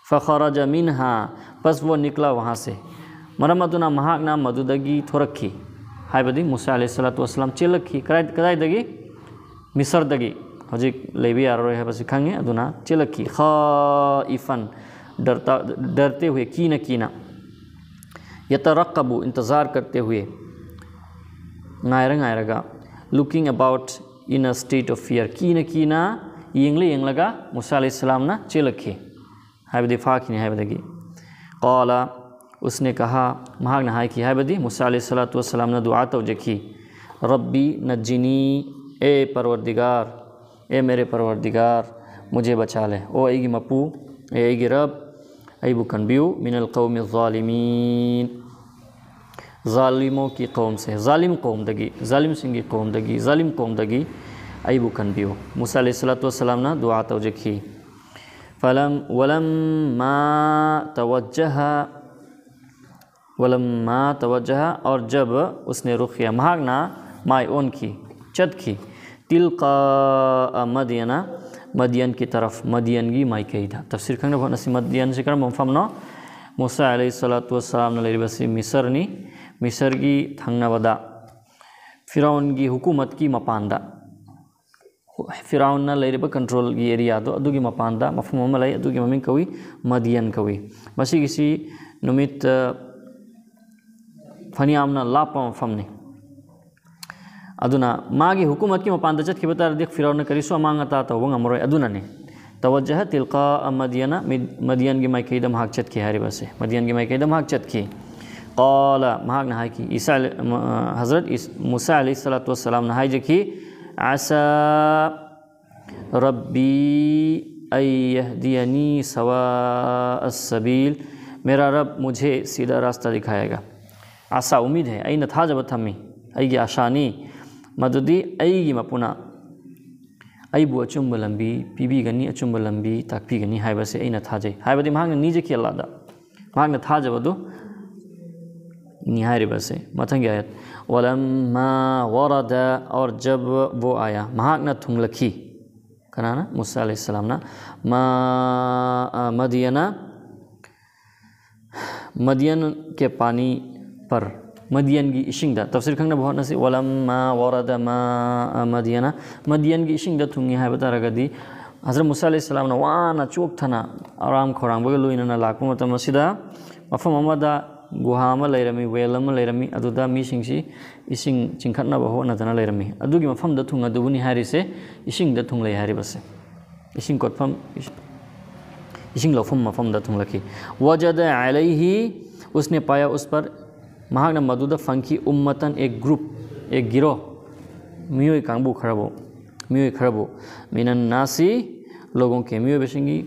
ꯐꯈꯔꯖ ꯃꯤꯟꯍꯥ, ꯕꯁ ꯋꯣ ꯅꯤꯀꯂꯥ ꯋꯍꯥ ꯁꯦ꯫ ꯃꯔꯝ ꯑꯗꯨꯅ ꯃꯍꯥꯛꯅ ꯃꯗꯨꯗꯒꯤ ꯊꯣꯔꯛꯈꯤ꯫ ꯍꯥꯏꯕꯗꯤ ꯃꯨꯁꯥ ꯑꯂꯩꯍꯤ ꯁꯂꯥꯇꯨ ꯋꯁꯁꯂꯥꯝ ꯆꯦꯜꯂꯛꯈꯤ꯫ ꯀꯗꯥꯏ- ꯀꯗꯥꯏꯗꯒꯤ? ꯃꯤꯁꯔꯗꯒꯤ꯫ ꯍꯧꯖꯤꯛ ꯂꯩꯕ ꯌꯥꯔꯔꯣꯏ ꯍꯥꯏꯕꯁꯤ ꯈꯪꯉꯤ, ꯑꯗꯨꯅ ꯆꯦꯜꯂꯛꯈꯤ꯫ ꯈꯥꯏꯐꯟ, ꯗꯔꯇꯥ- ꯗꯔꯇꯦ ꯍꯨꯌꯦ, ꯀꯤꯅ ꯀꯤꯅ꯫ ꯌꯇꯔꯛꯀꯕꯨ, ꯏꯟꯇꯖꯥꯔ ꯀꯔꯇꯦ ꯍꯨꯌꯦ, ꯉꯥꯏꯔ ꯉꯥꯏꯔꯒ꯫ Looking about in a state of fear, ꯀꯤꯅ ꯀꯤꯅ, ꯌꯦꯡꯂ ꯌꯦꯡꯂꯒ ꯃꯨꯁꯥ ꯑꯂꯩꯍꯤ ꯁꯂꯥꯝꯅ ꯆꯦꯜꯂꯛꯈꯤ꯫ ꯍꯥꯏꯕꯗꯤ ꯐꯥꯈꯤꯅꯤ ꯍꯥꯏꯕꯗꯒꯤ꯫ ꯀꯥꯂ, ꯎꯁꯅꯦ ꯀꯍꯥ, ꯃꯍꯥꯛꯅ ꯍꯥꯏꯈꯤ ꯍꯥꯏꯕꯗꯤ ꯃꯨꯁꯥ ꯑꯂꯩꯍꯤ ꯁꯂꯥꯇꯨ ꯋꯁꯁꯂꯥꯝꯅ ꯗꯨꯑꯥ ꯇꯧꯖꯈꯤ꯫ ꯔꯕꯤ ꯅꯖꯤꯅꯤ, ꯑꯦ ꯄꯔꯋꯔꯗꯤꯒꯥꯔ, ꯑꯦ ꯃꯦꯔꯦ ꯄꯔꯋꯔꯗꯤꯒꯥꯔ, ꯃꯨꯖꯦ ꯕꯆꯥ ꯂꯦ꯫ ꯑꯣ ꯑꯩꯒꯤ ꯃꯄꯨ, ꯑꯦ ꯑꯩꯒꯤ ꯔꯕ, ꯑꯩꯕꯨ ꯀꯟꯕꯤꯌꯨ꯫ ꯃꯤꯅꯜ ꯀꯧꯃꯤ ꯖꯥꯂꯤꯃꯤꯟ, ꯖꯥꯂꯤꯃꯣ ꯀꯤ ꯀꯧꯝ ꯁꯦ, ꯖꯥꯂꯤꯝ ꯀꯧꯝꯗꯒꯤ, ꯖꯥꯂꯤꯝꯁꯤꯡꯒꯤ ꯀꯧꯝꯗꯒꯤ, ꯖꯥꯂꯤꯝ ꯀꯧꯝꯗꯒꯤ ꯑꯩꯕꯨ ꯀꯟꯕꯤꯌꯨ꯫ ꯃꯨꯁꯥ ꯑꯂꯩꯍꯤ ꯁꯂꯥꯇꯨ ꯋꯁꯁꯂꯥꯝꯅ ꯗꯨꯑꯥ ꯇꯧꯖꯈꯤ꯫ ꯐꯂꯝ ꯋꯂꯝꯃꯥ ꯇꯋꯖꯍ, ꯋꯂꯝꯃꯥ ꯇꯋꯖꯍ, ꯑꯣꯔ ꯖꯕ ꯎꯁꯅꯦ ꯔꯨꯈ ꯀꯤꯌꯥ, ꯃꯍꯥꯛꯅ ꯃꯥꯏ ꯑꯣꯟꯈꯤ, ꯆꯠꯈꯤ꯫ ꯇꯤꯜꯀꯥ ꯃꯗꯤꯌꯅ, ꯃꯗꯤꯌꯟ ꯀꯤ ꯇꯔꯐ, ꯃꯗꯤꯌꯟꯒꯤ ꯃꯥꯏꯀꯩꯗ꯫ ꯇꯐꯁꯤꯔ ꯈꯪꯅꯕ ꯍꯣꯠꯅꯁꯤ꯫ ꯃꯗꯤꯌꯟꯁꯤ ꯀꯔꯝꯕ ꯃꯐꯝꯅꯣ? ꯃꯨꯁꯥ ꯑꯂꯩꯍꯤ ꯁꯂꯥꯇꯨ ꯋꯁꯁꯂꯥꯝꯅ ꯂꯩꯔꯤꯕꯁꯤ ꯃꯤꯁꯔꯅꯤ꯫ ꯃꯤꯁꯔꯒꯤ ꯊꯪꯅꯕꯗ, ꯐꯤꯔꯥꯎꯟꯒꯤ ꯍꯨꯀꯨꯃꯠꯀꯤ ꯃꯄꯥꯟꯗ, ꯐꯤꯔꯥꯎꯟꯅ ꯂꯩꯔꯤꯕ ꯀꯟꯇ꯭ꯔꯣꯜꯒꯤ ꯑꯦꯔꯤꯌꯥꯗꯣ, ꯑꯗꯨꯒꯤ ꯃꯄꯥꯟꯗ ꯃꯐꯝ ꯑꯃ ꯂꯩ, ꯑꯗꯨꯒꯤ ꯃꯃꯤꯡ ꯀꯧꯏ ꯃꯗꯤꯌꯟ ꯀꯧꯏ꯫ ꯃꯁꯤꯒꯤꯁꯤ ꯅꯨꯃꯤꯠ, ꯑ, ꯐꯅꯌꯥꯝꯅ ꯂꯥꯞꯄ ꯃꯐꯝꯅꯤ꯫ ꯑꯗꯨꯅ ꯃꯥꯒꯤ ꯍꯨꯀꯨꯃꯠꯀꯤ ꯃꯄꯥꯟꯗ ꯆꯠꯈꯤꯕ ꯇꯥꯔꯗꯤ ꯐꯤꯔꯥꯎꯟꯅ ꯀꯔꯤꯁꯨ ꯑꯃꯥꯡ ꯑꯇꯥ ꯇꯧꯕ ꯉꯝꯃꯔꯣꯏ꯫ ꯑꯗꯨꯅꯅꯤ ꯇꯋꯖꯍ ꯇꯤꯜꯀꯥ ꯃꯗꯤꯌꯅ, ꯃꯗꯤꯌꯟꯒꯤ ꯃꯥꯏꯀꯩꯗ ꯃꯍꯥꯛ ꯆꯠꯈꯤ ꯍꯥꯏꯔꯤꯕ ꯑꯁꯦ꯫ ꯃꯗꯤꯌꯟꯒꯤ ꯃꯥꯏꯀꯩꯗ ꯃꯍꯥꯛ ꯆꯠꯈꯤ꯫ ꯀꯥꯂ, ꯃꯍꯥꯛꯅ ꯍꯥꯏꯈꯤ, ꯏꯁꯥ ꯑꯂ-, ꯃ-, ꯍꯖꯔꯠ ꯏꯁ-, ꯃꯨꯁꯥ ꯑꯂꯩꯍꯤ ꯁꯂꯥꯇꯨ ꯋꯁꯁꯂꯥꯝꯅ ꯍꯥꯏꯖꯈꯤ, ꯑꯁꯥ ꯔꯕꯤ ꯑꯩ ꯌꯍꯗꯤꯌꯅꯤ ꯁꯋꯥ ꯑꯁꯕꯤꯜ, ꯃꯦꯔꯥ ꯔꯕ ꯃꯨꯖꯦ ꯁꯤꯗꯥ ꯔꯥꯁꯇꯥ ꯗꯤꯈꯥꯌꯦꯒ꯫ ꯑꯁꯥ, ꯎꯃꯤꯗ ꯍꯦ, ꯑꯩꯅ ꯊꯥꯖꯕ ꯊꯝꯃꯤ, ꯑꯩꯒꯤ ꯑꯁꯥꯅꯤ, ꯃꯗꯨꯗꯤ ꯑꯩꯒꯤ ꯃꯄꯨꯅ ꯑꯩꯕꯨ ꯑꯆꯨꯝꯕ ꯂꯝꯕꯤ ꯄꯤꯕꯤꯒꯅꯤ, ꯑꯆꯨꯝꯕ ꯂꯝꯕꯤ ꯇꯥꯛꯄꯤꯒꯅꯤ ꯍꯥꯏꯕꯁꯦ ꯑꯩꯅ ꯊꯥꯖꯩ꯫ ꯍꯥꯏꯕꯗꯤ ꯃꯍꯥꯛꯅ ꯅꯤꯖꯈꯤ ꯑꯜꯂꯥꯗ, ꯃꯍꯥꯛꯅ ꯊꯥꯖꯕꯗꯨ ꯅꯤ ꯍꯥꯏꯔꯤꯕꯁꯦ꯫ ꯃꯊꯪꯒꯤ ꯑꯥꯌꯠ, ꯋꯂꯝꯃꯥ ꯋꯔꯗ, ꯑꯣꯔ ꯖꯕ ꯋꯣ ꯑꯥꯌꯥ, ꯃꯍꯥꯛꯅ ꯊꯨꯡꯂꯈꯤ꯫ ꯀꯅꯥꯅ? ꯃꯨꯁꯥ ꯑꯂꯩꯍꯤ ꯁꯂꯥꯝꯅ꯫ ꯃꯥ, ꯑ, ꯃꯗꯤꯌꯅ, ꯃꯗꯤꯌꯟ ꯀꯦ ꯄꯥꯅꯤ ꯄꯔ, ꯃꯗꯤꯌꯟꯒꯤ ꯏꯁꯤꯡꯗ꯫ ꯇꯐꯁꯤꯔ ꯈꯪꯅꯕ ꯍꯣꯠꯅꯁꯤ꯫ ꯋꯂꯝꯃꯥ ꯋꯔꯗ ꯃꯥ ꯃꯗꯤꯌꯅ, ꯃꯗꯤꯌꯟꯒꯤ ꯏꯁꯤꯡꯗ ꯊꯨꯡꯉꯤ ꯍꯥꯏꯕ ꯇꯥꯔꯒꯗꯤ, ꯍꯖꯔꯠ ꯃꯨꯁꯥ ꯑꯂꯩꯍꯤ ꯁꯂꯥꯝꯅ ꯋꯥꯅ ꯆꯣꯛꯊꯅ ꯑꯔꯥꯝ ꯈꯧꯔꯥꯡꯕꯒ ꯂꯣꯏꯅꯅ ꯂꯥꯛꯄ ꯃꯇꯝ ꯑꯁꯤꯗ, ꯃꯐꯝ ꯑꯃꯗ ꯒꯨꯍꯥ ꯑꯃ ꯂꯩꯔꯝꯃꯤ, ꯋꯦꯜ ꯑꯃ ꯂꯩꯔꯝꯃꯤ, ꯑꯗꯨꯗ ꯃꯤꯁꯤꯡꯁꯤ ꯏꯁꯤꯡ ꯆꯤꯡꯈꯠꯅꯕ ꯍꯣꯠꯅꯗꯅ ꯂꯩꯔꯝꯃꯤ꯫ ꯑꯗꯨꯒꯤ ꯃꯐꯝꯗ ꯊꯨꯡꯉꯗꯨꯕꯨꯅꯤ ꯍꯥꯏꯔꯤꯁꯦ, ꯏꯁꯤꯡꯗ ꯊꯨꯡꯂꯩ ꯍꯥꯏꯔꯤꯕꯁꯦ꯫ ꯏꯁꯤꯡ ꯀꯣꯠꯐꯝ, ꯏꯁꯤꯡ ꯂꯧꯐꯝ ꯃꯐꯝꯗ ꯊꯨꯡꯂꯛꯈꯤ꯫ ꯋꯖꯗ ꯑꯂꯩꯍꯤ, ꯎꯁꯅꯦ ꯄꯥꯌꯥ ꯎꯁ ꯄꯔ, ꯃꯍꯥꯛꯅ ꯃꯗꯨꯗ ꯐꯪꯈꯤ, ꯎꯝꯃꯇꯟ, ꯑꯦ ꯒ꯭ꯔꯨꯞ, ꯑꯦ ꯒꯤꯔꯣ, ꯃꯤꯑꯣꯏ ꯀꯥꯡꯕꯨ ꯈꯔꯕꯨ, ꯃꯤꯑꯣꯏ ꯈꯔꯕꯨ, ꯃꯤꯅꯟ ꯅꯥꯁꯤ, ꯂꯣꯒꯣꯡ ꯀꯦ, ꯃꯤꯑꯣꯏꯕꯁꯤꯡꯒꯤ,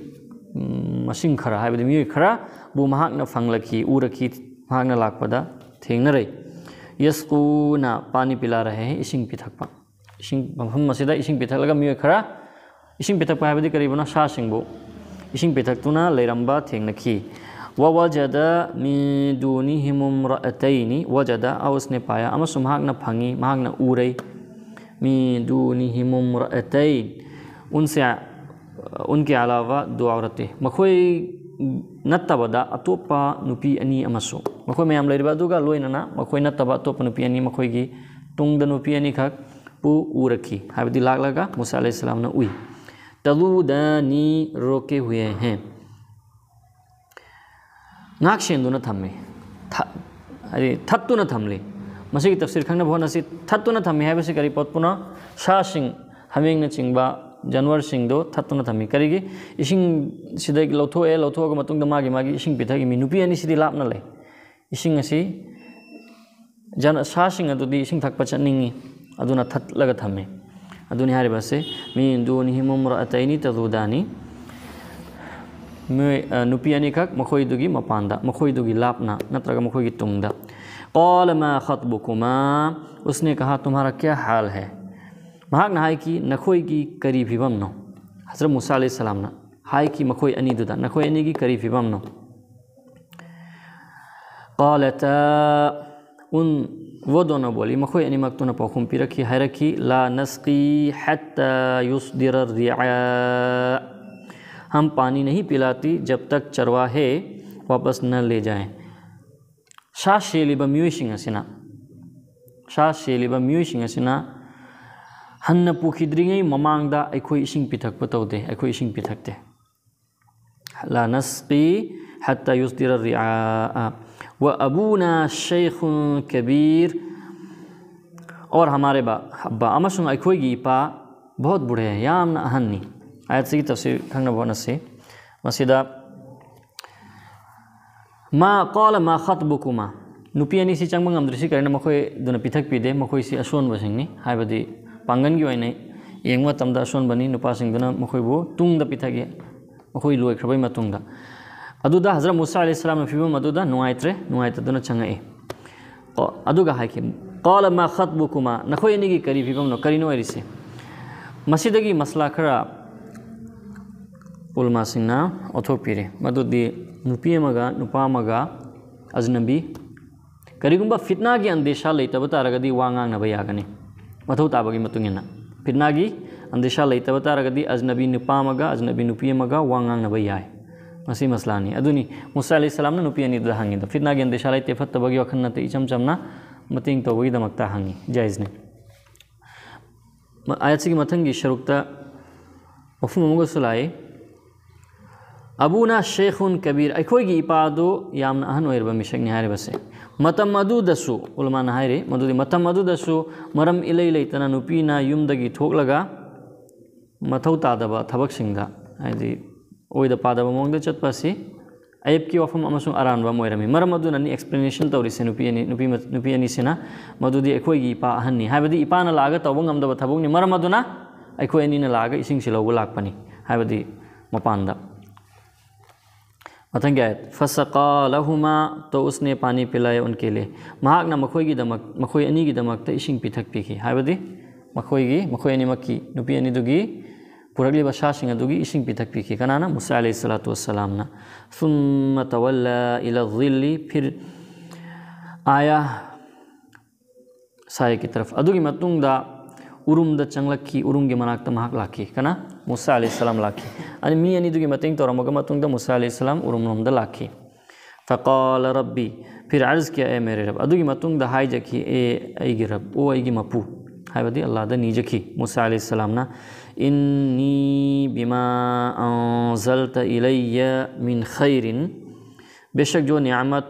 ꯎꯝ, ꯃꯁꯤꯡ ꯈꯔ, ꯍꯥꯏꯕꯗꯤ ꯃꯤꯑꯣꯏ ꯈꯔꯕꯨ ꯃꯍꯥꯛꯅ ꯐꯪꯂꯛꯈꯤ, ꯎꯔꯛꯈꯤ, ꯃꯍꯥꯛꯅ ꯂꯥꯛꯄꯗ ꯊꯦꯡꯅꯔꯦ꯫ ꯌꯁꯀꯨꯅ ꯄꯥꯅꯤ ꯄꯤꯂꯥ ꯔꯍꯦ ꯍꯦ, ꯏꯁꯤꯡ ꯄꯤꯊꯛꯄ꯫ ꯏꯁꯤꯡ, ꯃꯐꯝ ꯑꯁꯤꯗ ꯏꯁꯤꯡ ꯄꯤꯊꯛꯂꯒ ꯃꯤꯑꯣꯏ ꯈꯔ, ꯏꯁꯤꯡ ꯄꯤꯊꯛꯄ ꯍꯥꯏꯕꯗꯤ ꯀꯔꯤꯕꯨꯅꯣ? ꯁꯥꯁꯤꯡꯕꯨ ꯏꯁꯤꯡ ꯄꯤꯊꯛꯇꯨꯅ ꯂꯩꯔꯝꯕ ꯊꯦꯡꯅꯈꯤ꯫ ꯋꯋꯖꯗ ꯃꯤꯟ ꯗꯨꯅꯤꯍꯤꯝ ꯏꯝꯔꯑꯇꯩꯅꯤ꯫ ꯋꯖꯗ, ꯑ ꯎꯁꯅꯦ ꯄꯥꯌꯥ, ꯑꯃꯁꯨꯡ ꯃꯍꯥꯛꯅ ꯐꯪꯉꯤ, ꯃꯍꯥꯛꯅ ꯎꯔꯩ꯫ ꯃꯤꯟ ꯗꯨꯅꯤꯍꯤꯝ ꯏꯝꯔꯑꯇꯩꯟ꯫ ꯎꯟꯁꯦ, ꯎꯟꯀꯦ ꯑꯂꯥꯋꯥ ꯗꯣ ꯎꯔꯇꯦ꯫ ꯃꯈꯣꯏ ꯅꯠꯇꯕꯗ ꯑꯇꯣꯞꯄ ꯅꯨꯄꯤ ꯑꯅꯤ ꯑꯃꯁꯨ꯫ ꯃꯈꯣꯏ ꯃꯌꯥꯝ ꯂꯩꯔꯤꯕ ꯑꯗꯨꯒ ꯂꯣꯏꯅꯅ ꯃꯈꯣꯏ ꯅꯠꯇꯕ ꯑꯇꯣꯞꯄ ꯅꯨꯄꯤ ꯑꯅꯤ, ꯃꯈꯣꯏꯒꯤ ꯇꯨꯡꯗ ꯅꯨꯄꯤ ꯑꯅꯤꯈꯛ ꯄꯨ ꯎꯔꯛꯈꯤ, ꯍꯥꯏꯕꯗꯤ ꯂꯥꯛꯂꯒ ꯃꯨꯁꯥ ꯑꯂꯩꯍꯤ ꯁꯂꯥꯝꯅ ꯎꯏ꯫ ꯇꯂꯨꯗꯥꯅꯤ ꯔꯣꯀꯦ ꯍꯨꯌꯦ ꯍꯦ꯫ ꯉꯥꯛ ꯁꯦꯟꯗꯨꯅ ꯊꯝꯃꯤ꯫ ꯊ-, ꯍꯥꯏꯗꯤ ꯊꯠꯇꯨꯅ ꯊꯝꯂꯤ꯫ ꯃꯁꯤꯒꯤ ꯇꯐꯁꯤꯔ ꯈꯪꯅꯕ ꯍꯣꯠꯅꯁꯤ꯫ ꯊꯠꯇꯨꯅ ꯊꯝꯃꯤ ꯍꯥꯏꯕꯁꯤ ꯀꯔꯤ ꯄꯣꯠꯄꯨꯅꯣ? ꯁꯥꯁꯤꯡ, ꯍꯥꯃꯦꯡꯅꯆꯤꯡꯕ, ꯖꯥꯅꯋꯥꯔꯁꯤꯡꯗꯣ ꯊꯠꯇꯨꯅ ꯊꯝꯃꯤ꯫ ꯀꯔꯤꯒꯤ? ꯏꯁꯤꯡꯁꯤꯗ ꯂꯧꯊꯣꯛꯑꯦ, ꯂꯧꯊꯣꯛꯑꯒ ꯃꯇꯨꯡꯗ ꯃꯥꯒꯤ ꯃꯥꯒꯤ ꯏꯁꯤꯡ ꯄꯤꯊꯛꯏꯃꯤ꯫ ꯅꯨꯄꯤ ꯑꯅꯤꯁꯤꯗꯤ ꯂꯥꯞꯅ ꯂꯩ꯫ ꯏꯁꯤꯡ ꯑꯁꯤ ꯖꯟ-, ꯁꯥꯁꯤꯡ ꯑꯗꯨꯗꯤ ꯏꯁꯤꯡ ꯊꯛꯄ ꯆꯠꯅꯤꯡꯉꯤ, ꯑꯗꯨꯅ ꯊꯠꯂꯒ ꯊꯝꯃꯤ꯫ ꯑꯗꯨꯅꯤ ꯍꯥꯏꯔꯤꯕꯁꯦ, "من دونهما امرأتان تذودان"꯫ ꯃꯤꯑꯣꯏ-, ꯑ, ꯅꯨꯄꯤ ꯑꯅꯤꯈꯛ ꯃꯈꯣꯏꯗꯨꯒꯤ ꯃꯄꯥꯟꯗ, ꯃꯈꯣꯏꯗꯨꯒꯤ ꯂꯥꯞꯅ ꯅꯠꯇ꯭ꯔꯒ ꯃꯈꯣꯏꯒꯤ ꯇꯨꯡꯗ꯫ "قال ما خطبكما"꯫ "उसने कहा तुम्हारा क्या हाल है؟" ꯃꯍꯥꯛꯅ ꯍꯥꯏꯈꯤ, "ꯅꯈꯣꯏꯒꯤ ꯀꯔꯤ ꯐꯤꯕꯝꯅꯣ?" ꯍꯖꯔꯠ ꯃꯨꯁꯥ ꯑꯂꯩꯍꯤ ꯁꯂꯥꯝꯅ ꯍꯥꯏꯈꯤ ꯃꯈꯣꯏ ꯑꯅꯤꯗꯨꯗ, "ꯅꯈꯣꯏ ꯑꯅꯤꯒꯤ ꯀꯔꯤ ꯐꯤꯕꯝꯅꯣ?" قالتا، उन, वो दोनों बोली, ꯃꯈꯣꯏ ꯑꯅꯤꯃꯛꯇꯨꯅ ꯄꯥꯎꯈꯨꯝ ꯄꯤꯔꯛꯈꯤ, ꯍꯥꯏꯔꯛꯈꯤ, "لا نسقي حتى يصدر الرعاء"꯫ "हम पानी नहीं पिलाती जब तक चरवाहे वापस न ले जाएं"꯫ ꯁꯥ ꯁꯦꯜꯂꯤꯕ ꯃꯤꯑꯣꯏꯁꯤꯡ ꯑꯁꯤꯅ, ꯁꯥ ꯁꯦꯜꯂꯤꯕ ꯃꯤꯑꯣꯏꯁꯤꯡ ꯑꯁꯤꯅ ꯍꯟꯅ ꯄꯨꯈꯤꯗ꯭ꯔꯤꯉꯩ ꯃꯃꯥꯡꯗ ꯑꯩꯈꯣꯏ ꯏꯁꯤꯡ ꯄꯤꯊꯛꯄ ꯇꯧꯗꯦ, ꯑꯩꯈꯣꯏ ꯏꯁꯤꯡ ꯄꯤꯊꯛꯇꯦ꯫ "لا نسقي حتى يصدر الرعاء وأبونا شيخ كبير"꯫ "और हमारे बा-, अब्बा", ꯑꯃꯁꯨꯡ ꯑꯩꯈꯣꯏꯒꯤ ꯏꯄꯥ "बहुत बूढ़े हैं", ꯌꯥꯝꯅ ꯑꯍꯟꯅꯤ꯫ ꯑꯥꯌꯠꯁꯤꯒꯤ ꯇꯐꯁꯤꯔ ꯈꯪꯅꯕ ꯍꯣꯠꯅꯁꯤ꯫ ꯃꯁꯤꯗ "ما، قال ما خطبكما"꯫ ꯅꯨꯄꯤ ꯑꯅꯤꯁꯤ ꯆꯪꯕ ꯉꯝꯗ꯭ꯔꯤꯁꯤ ꯀꯔꯤꯅꯣ? ꯃꯈꯣꯏꯗꯨꯅ ꯄꯤꯊꯛꯄꯤꯗꯦ꯫ ꯃꯈꯣꯏꯁꯤ ꯑꯁꯣꯟꯕꯁꯤꯡꯅꯤ, ꯍꯥꯏꯕꯗꯤ ꯄꯥꯡꯒꯜꯒꯤ ꯑꯣꯏꯅ ꯌꯦꯡꯕ ꯃꯇꯝꯗ ꯑꯁꯣꯟꯕꯅꯤ꯫ ꯅꯨꯄꯥꯁꯤꯡꯗꯨꯅ ꯃꯈꯣꯏꯕꯨ ꯇꯨꯡꯗ ꯄꯤꯊꯛꯏ, ꯃꯈꯣꯏ ꯂꯣꯏꯈ꯭ꯔꯕꯩ ꯃꯇꯨꯡꯗ꯫ ꯑꯗꯨꯗ ꯍꯖꯔꯠ ꯃꯨꯁꯥ ꯑꯂꯩꯍꯤ ꯁꯂꯥꯝꯅ ꯐꯤꯕꯝ ꯑꯗꯨꯗ ꯅꯨꯡꯉꯥꯏꯇ꯭ꯔꯦ, ꯅꯨꯡꯉꯥꯏꯇꯗꯨꯅ ꯆꯪꯉꯛꯏ꯫ ꯀꯣ, ꯑꯗꯨꯒ ꯍꯥꯏꯈꯤ, "قال ما خطبكما"꯫ "ꯅꯈꯣꯏ ꯑꯅꯤꯒꯤ ꯀꯔꯤ ꯐꯤꯕꯝꯅꯣ? ꯀꯔꯤꯅꯣ ꯑꯣꯏꯔꯤꯁꯦ?" ꯃꯁꯤꯗꯒꯤ ꯃꯁꯂꯥ ꯈꯔ ꯎꯂꯃꯥꯁꯤꯡꯅ ꯂꯧꯊꯣꯛꯄꯤꯔꯦ꯫ ꯃꯗꯨꯗꯤ ꯅꯨꯄꯤ ꯑꯃꯒ ꯅꯨꯄꯥ ꯑꯃꯒ ꯑꯖꯅꯕꯤ, ꯀꯔꯤꯒꯨꯝꯕ ꯐꯤꯠꯅꯥꯒꯤ ꯑꯟꯗꯦꯁꯥ ꯂꯩꯇꯕ ꯇꯥꯔꯒꯗꯤ ꯋꯥ ꯉꯥꯡꯅꯕ ꯌꯥꯒꯅꯤ, ꯃꯊꯧ ꯇꯥꯕꯒꯤ ꯃꯇꯨꯡ ꯏꯟꯅ꯫ ꯐꯤꯠꯅꯥꯒꯤ ꯑꯟꯗꯦꯁꯥ ꯂꯩꯇꯕ ꯇꯥꯔꯒꯗꯤ ꯑꯖꯅꯕꯤ ꯅꯨꯄꯥ ꯑꯃꯒ ꯑꯖꯅꯕꯤ ꯅꯨꯄꯤ ꯑꯃꯒ ꯋꯥ ꯉꯥꯡꯅꯕ ꯌꯥꯏ꯫ ꯃꯁꯤ ꯃꯁꯂꯥꯅꯤ꯫ ꯑꯗꯨꯅꯤ ꯃꯨꯁꯥ ꯑꯂꯩꯍꯤ ꯁꯂꯥꯝꯅ ꯅꯨꯄꯤ ꯑꯅꯤꯗꯨꯗ ꯍꯪꯉꯤꯗꯣ꯫ ꯐꯤꯠꯅꯥꯒꯤ ꯑꯟꯗꯦꯁꯥ ꯂꯩꯇꯦ, ꯐꯠꯇꯕꯒꯤ ꯋꯥꯈꯜ ꯅꯠꯇꯦ, ꯏꯆꯝ ꯆꯝꯅ ꯃꯇꯦꯡ ꯇꯧꯕꯒꯤꯗꯃꯛꯇ ꯍꯪꯉꯤ꯫ ꯖꯥꯏꯖꯅꯤ꯫ ꯃ-, ꯑꯥꯌꯠꯁꯤꯒꯤ ꯃꯊꯪꯒꯤ ꯁꯔꯨꯛꯇ ꯋꯥꯐꯝ ꯑꯃꯒꯁꯨ ꯂꯥꯛꯏ꯫ "أبونا شيخ كبير"꯫ ꯑꯩꯈꯣꯏꯒꯤ ꯏꯄꯥꯗꯨ ꯌꯥꯝꯅ ꯑꯍꯟ ꯑꯣꯏꯔꯕ ꯃꯤꯁꯛꯅꯤ ꯍꯥꯏꯔꯤꯕꯁꯦ꯫ ꯃꯇꯝ ꯑꯗꯨꯗꯁꯨ, ꯎꯂꯃꯥꯅ ꯍꯥꯏꯔꯤ, ꯃꯗꯨꯗꯤ ꯃꯇꯝ ꯑꯗꯨꯗꯁꯨ ꯃꯔꯝ ꯏꯂꯩ ꯂꯩꯇꯅ ꯅꯨꯄꯤꯅ ꯌꯨꯝꯗꯒꯤ ꯊꯣꯛꯂꯒ ꯃꯊꯧ ꯇꯥꯗꯕ ꯊꯕꯛꯁꯤꯡꯗ, ꯍꯥꯏꯗꯤ ꯑꯣꯏꯗ ꯄꯥꯗꯕ ꯃꯑꯣꯡꯗ ꯆꯠꯄ ꯑꯁꯤ ꯑꯌꯦꯞꯀꯤ ꯋꯥꯐꯝ ꯑꯃꯁꯨꯡ ꯑꯔꯥꯟꯕ ꯑꯃ ꯑꯣꯏꯔꯝꯃꯤ꯫ ꯃꯔꯝ ꯑꯗꯨꯅꯅꯤ explanation ꯇꯧꯔꯤꯁꯦ ꯅꯨꯄꯤ ꯑꯅꯤ, ꯅꯨꯄꯤ ꯃ-, ꯅꯨꯄꯤ ꯑꯅꯤꯁꯤꯅ, ꯃꯗꯨꯗꯤ ꯑꯩꯈꯣꯏꯒꯤ ꯏꯄꯥ ꯑꯍꯟꯅꯤ, ꯍꯥꯏꯕꯗꯤ ꯏꯄꯥꯅ ꯂꯥꯛꯑꯒ ꯇꯧꯕ ꯉꯝꯗꯕ ꯊꯕꯛꯅꯤ, ꯃꯔꯝ ꯑꯗꯨꯅ ꯑꯩꯈꯣꯏ ꯑꯅꯤꯅ ꯂꯥꯛꯑꯒ ꯏꯁꯤꯡꯁꯤ ꯂꯧꯕ ꯂꯥꯛꯄꯅꯤ, ꯍꯥꯏꯕꯗꯤ ꯃꯄꯥꯟꯗ꯫ ꯃꯊꯪꯒꯤ ꯑꯥꯌꯠ, "ꯐꯁꯀꯥ ꯂꯍꯨꯃꯥ", ꯇꯣ ꯎꯁꯅꯦ ꯄꯥꯅꯤ ꯄꯤꯂꯥꯌꯦ ꯎꯟꯀꯦ ꯂꯤꯌꯦ꯫ ꯃꯍꯥꯛꯅ ꯃꯈꯣꯏꯒꯤꯗꯃꯛ, ꯃꯈꯣꯏ ꯑꯅꯤꯒꯤꯗꯃꯛꯇ ꯏꯁꯤꯡ ꯄꯤꯊꯛꯄꯤꯈꯤ, ꯍꯥꯏꯕꯗꯤ ꯃꯈꯣꯏꯒꯤ, ꯃꯈꯣꯏ ꯑꯅꯤꯃꯛꯀꯤ, ꯅꯨꯄꯤ ꯑꯅꯤꯗꯨꯒꯤ ꯄꯨꯔꯛꯂꯤꯕ ꯁꯥꯁꯤꯡ ꯑꯗꯨꯒꯤ ꯏꯁꯤꯡ ꯄꯤꯊꯛꯄꯤꯈꯤ꯫ ꯀꯅꯥꯅ? ꯃꯨꯁꯥ ꯑꯂꯩꯍꯤ ꯁꯂꯥꯇꯨ ꯋꯁꯁꯂꯥꯝꯅ꯫ "ثم تولى إلى الظل", ꯐꯤꯔ ꯑꯥꯌꯥ ꯁꯥꯌꯦ ꯀꯤ ꯇꯔꯐ꯫ ꯑꯗꯨꯒꯤ ꯃꯇꯨꯡꯗ ꯎꯔꯨꯝꯗ ꯆꯪꯂꯛꯈꯤ, ꯎꯔꯨꯝꯒꯤ ꯃꯅꯥꯛꯇ ꯃꯍꯥꯛ ꯂꯥꯛꯈꯤ꯫ ꯀꯅꯥ? ꯃꯨꯁꯥ ꯑꯂꯩꯍꯤ ꯁꯂꯥꯝ ꯂꯥꯛꯈꯤ꯫ ꯑꯅꯤ, ꯃꯤ ꯑꯅꯤꯗꯨꯒꯤ ꯃꯇꯦꯡ ꯇꯧꯔꯝꯃꯒ ꯃꯇꯨꯡꯗ ꯃꯨꯁꯥ ꯑꯂꯩꯍꯤ ꯁꯂꯥꯝ ꯎꯔꯨꯝꯂꯣꯝꯗ ꯂꯥꯛꯈꯤ꯫ "ꯐꯀꯥꯂ ꯔꯕꯤ", ꯐꯤꯔ ꯑꯔꯖ ꯀꯤꯌꯥ, "ꯑꯦ ꯃꯦꯔꯦ ꯔꯕ"꯫ ꯑꯗꯨꯒꯤ ꯃꯇꯨꯡꯗ ꯍꯥꯏꯖꯈꯤ, "ꯑꯦ ꯑꯩꯒꯤ ꯔꯕ, ꯑꯣ ꯑꯩꯒꯤ ꯃꯄꯨ", ꯍꯥꯏꯕꯗꯤ ꯑꯜꯂꯥꯗ ꯅꯤꯖꯈꯤ ꯃꯨꯁꯥ ꯑꯂꯩꯍꯤ ꯁꯂꯥꯝꯅ꯫ "ꯏꯟꯅꯤ ꯕꯤꯃꯥ ꯑꯟꯖꯜꯇ ꯏꯂꯩꯌ ꯃꯤꯟ ꯈꯩꯔꯤꯟ", "ꯕꯦꯁꯛ ꯖꯣ ꯅꯤꯌꯥꯃꯠ